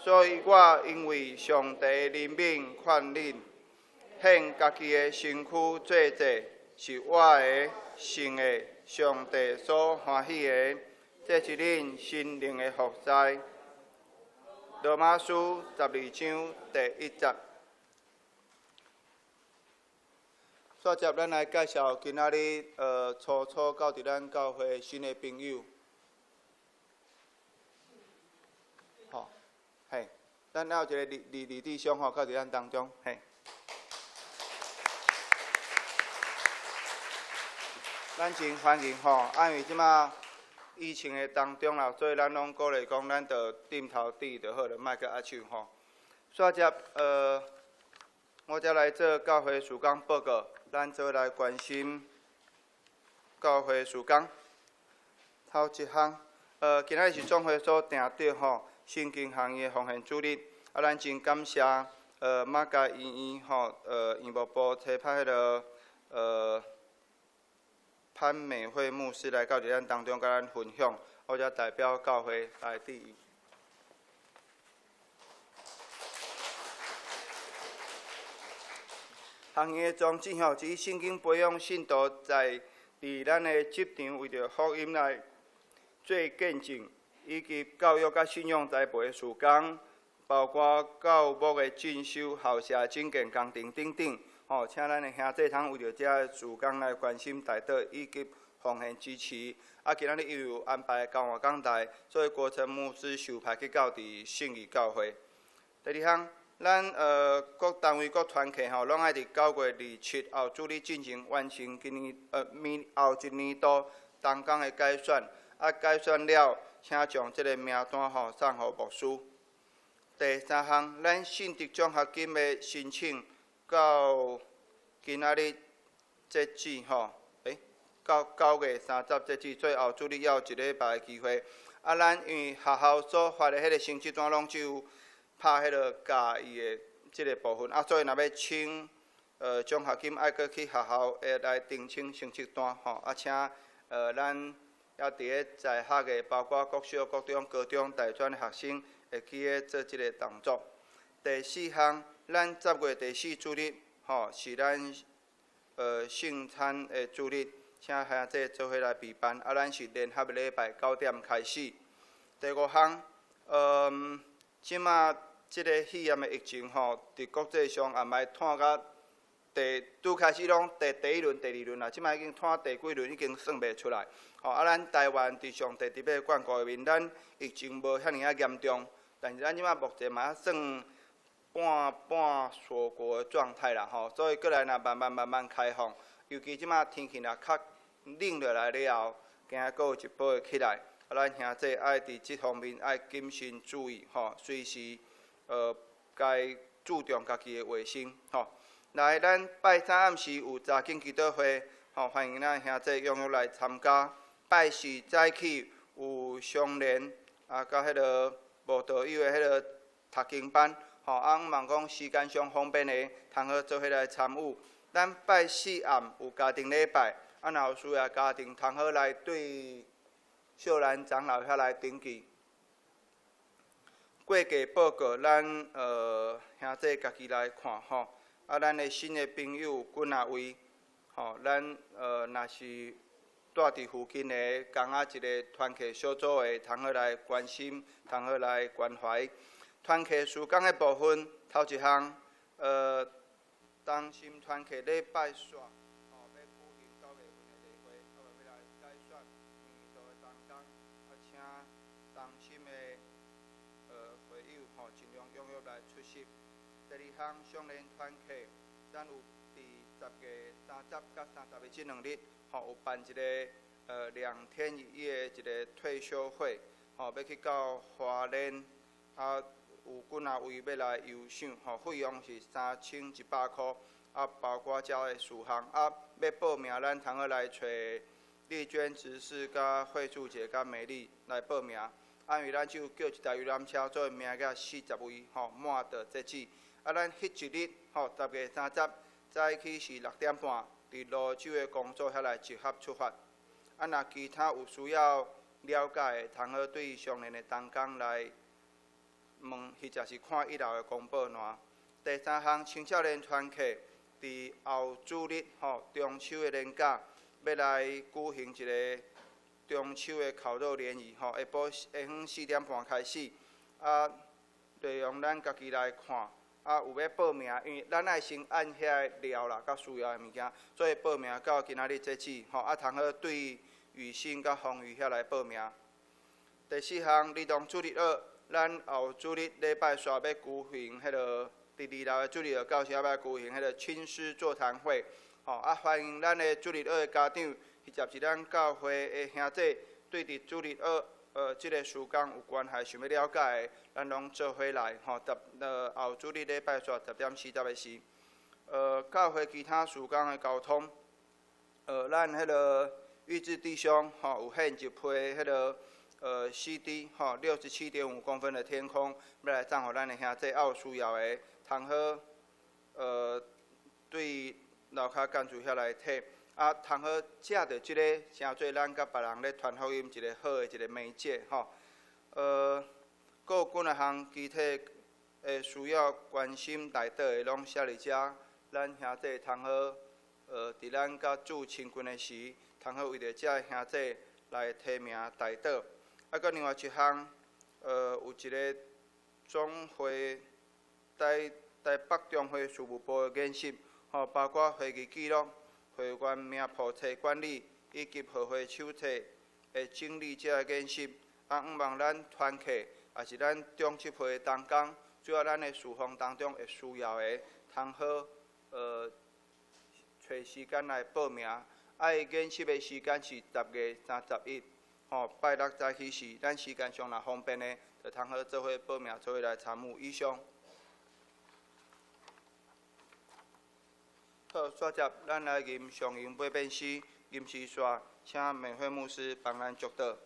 所以我因為上帝的憐憫勸恁，獻家己的身軀做祭，是活的、聖的，上帝所歡喜的，這是恁心靈的服侍。羅馬書12章第1節。煞接，咱來介紹今仔日初初到佇咱教會新的朋友。吼，嘿，咱還有一個李李李弟兄吼，到佇咱當中，嘿。咱真歡迎吼，啊，因為這馬疫情的當中啦，所以咱攏鼓勵講，咱就點頭致就好了，莫閣握手吼。煞接，我才來做教會事工報告，咱做來關心教會事工。頭一項，今仔日是總會所訂定吼聖經學院的奉獻主日，啊，咱真感謝馬偕醫院吼，院牧部差派彼个潘美惠牧師來到佇咱當中，佮咱分享，我才代表教會來致意。學院的宗旨吼，是以聖經培養信徒，在佇咱的職場為著福音來做見證，以及教育佮信仰栽培的事工，包括教牧的進修、校舍整建工程等等。吼，請咱的兄弟通為著這个事工來關心代禱以及奉獻支持。啊，今仔日又有安排交換講台，所以國成牧師受派去到佇信義教會。第二項，咱各單位各團契吼，攏愛佇9月27後主日進前完成今年明後一年度同工的改選，啊改選了，請將這个名單吼送予牧師。第三項，咱信德獎學金的申請到今仔日截止吼，到9月30截止，最後主日猶有一禮拜的機會。啊，咱因為學校所發的彼个成績單攏只有拍彼个教義的這个部分，啊，所以若欲請獎學金，愛閣去學校會來澄清成績單吼，啊，請咱猶佇咧在學的，包括國小、國中、高中、大專的學生，會記得做這个動作。第四項，咱10月第四主日，吼，是咱聖餐的主日，請兄弟做伙來備辦。啊，咱是聯合禮拜9點開始。第五項，這馬這个肺炎的疫情吼，佇國際上也嘛拖甲第拄開始攏第一輪、第二輪啦，這馬已經拖第幾輪已經算袂出來。吼，啊，咱台灣佇上帝特別關顧下面，咱疫情無遐爾仔嚴重，但是咱這馬目前嘛算半半鎖國的狀態啦，吼，所以過來若慢慢慢慢開放，尤其這馬天氣若較冷落來了後，驚閣有一波會起來，啊，咱兄弟愛佇這方面愛謹慎注意，吼，隨時該注重家己的衛生，吼。來，咱拜三暗時有查經祈禱會，吼，歡迎咱兄弟踴躍來參加。拜四早起有相連啊，佮彼个慕道友的彼个讀經班，吼，啊，向望講時間上方便的，通好做伙來參與。咱拜四暗有家庭禮拜，啊，若有需要家庭，通好來對秀蘭長老遐來登記。過季報告，咱兄弟家己來看吼。啊，咱的新的朋友有幾若位，吼，咱若是住佇附近的，仝仔一个團契小組的，通好來關心，通好來關懷。團契事工的部分，頭一項，同心團契禮拜四，吼，欲舉行9月份的例會，啊，欲來改選年度的同工，啊，請同心的會友吼，盡量踴躍來出席。第二項，相連團契，咱有佇10月30佮31這兩日，吼，有辦一个2天1夜的一个退修會，吼，欲去到花蓮，啊，有幾若位欲來遊賞，吼，費用是3100箍，啊，包括遮的事項，啊，欲報名咱通好來揣麗娟執事、佮慧珠姐、佮美麗來報名。啊，因為咱只有叫一台遊覽車，所以名額40位，吼，滿就截止。啊，咱彼一日，吼，10月30早起是6點半，佇蘆洲的公所遐來集合出發。啊，若其他有需要了解的，通好對相連的同工來問，或者是看一樓的公布欄。第三項，青少年團契佇後主日，吼，中秋的連假，欲來舉行一个中秋的烤肉聯誼，吼，下晡下昏4點半開始。啊，內容咱家己來看。啊，有欲報名，因為咱愛先按遐个料啦，佮需要的物件，所以報名到今仔日截止，吼，啊，通好對雨欣佮風雨遐來報名。第四項，兒童主日學，咱後主日禮拜四欲舉行彼个佇二樓的主日學教室欲舉行彼个親師座談會，吼，啊，歡迎咱的主日學的家長，或者是咱教會的兄弟，對佇主日學這个事工有關係，想欲了解的，咱攏做伙來，吼，後主日禮拜四10點40的時。教會其他事工的溝通，咱彼个玉志弟兄，吼，有獻一批彼个CD，吼，67.5公分的天空，欲來送予咱的兄弟，啊有需要的，通好，對樓跤幹事遐來提。啊，通好藉著這个，成做咱佮別人咧傳福音一个好的一个媒介，吼。閣有幾若項其他會需要關心代禱的，攏寫佇遮，咱兄弟通好，佇咱佮主親近的時，通好為著遮兄弟來提名代禱。啊，閣另外一項，有一个總會台台北中會事務部的研習，吼，包括會議記錄、會員名簿冊管理以及合會手冊的整理這个研習。啊，向望咱團契，也是咱中執會的同工，主要咱的事奉當中會需要的，通好，揣時間來報名。啊，啊，伊研習的時間是10月31，吼，拜六早起時，咱時間上若方便的，就通好做伙報名，做伙來參與。以上。好，煞接咱來吟上吟八遍詩，吟詩煞，請美惠牧師幫咱祝禱。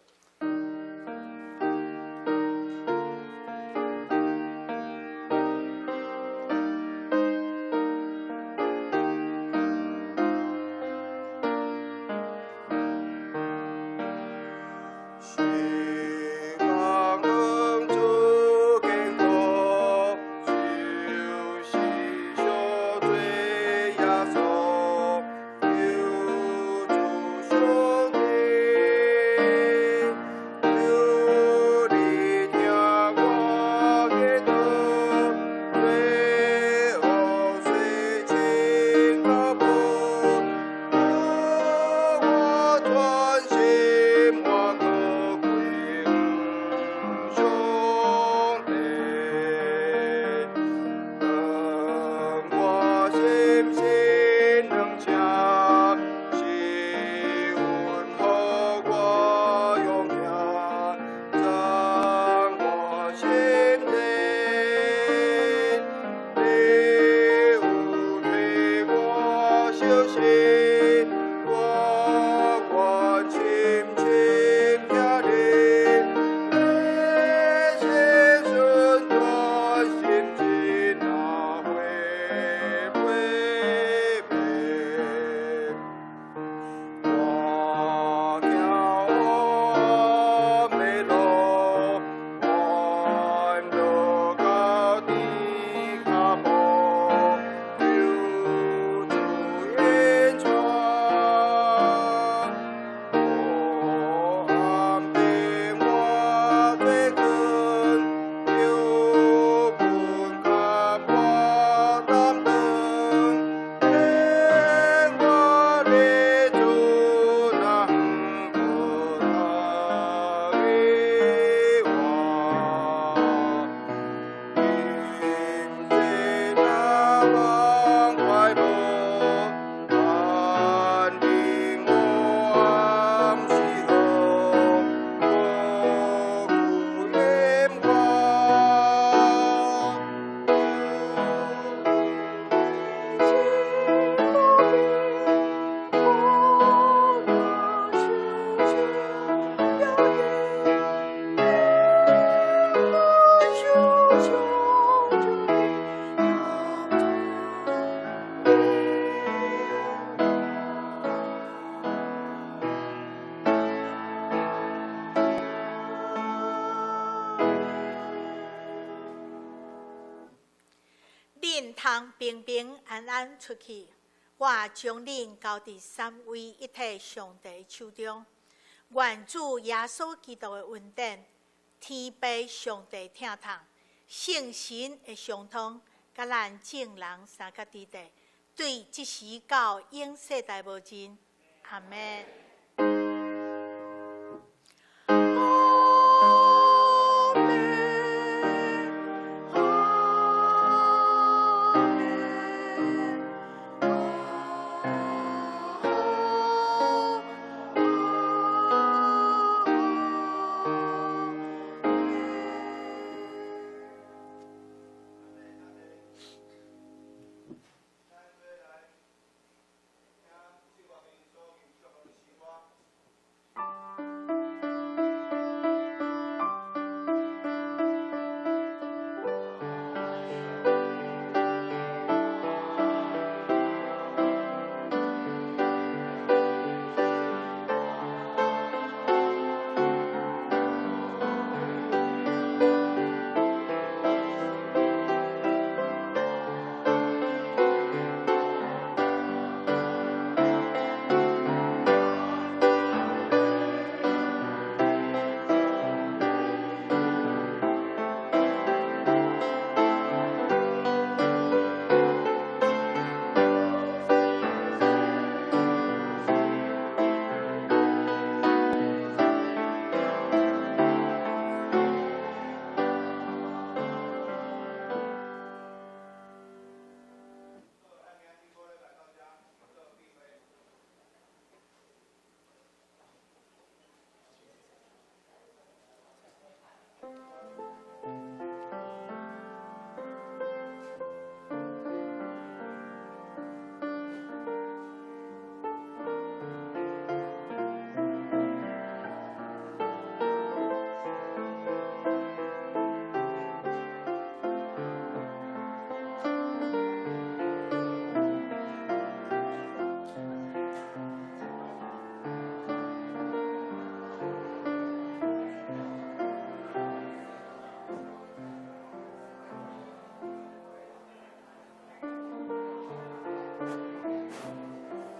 恁通平平安安出去，我將恁交佇三位一體上帝手中。願主耶穌基督的恩典，天父上帝疼痛，聖神的相通，佮咱眾人相佮佇咧，對這時到永世代無盡。阿們。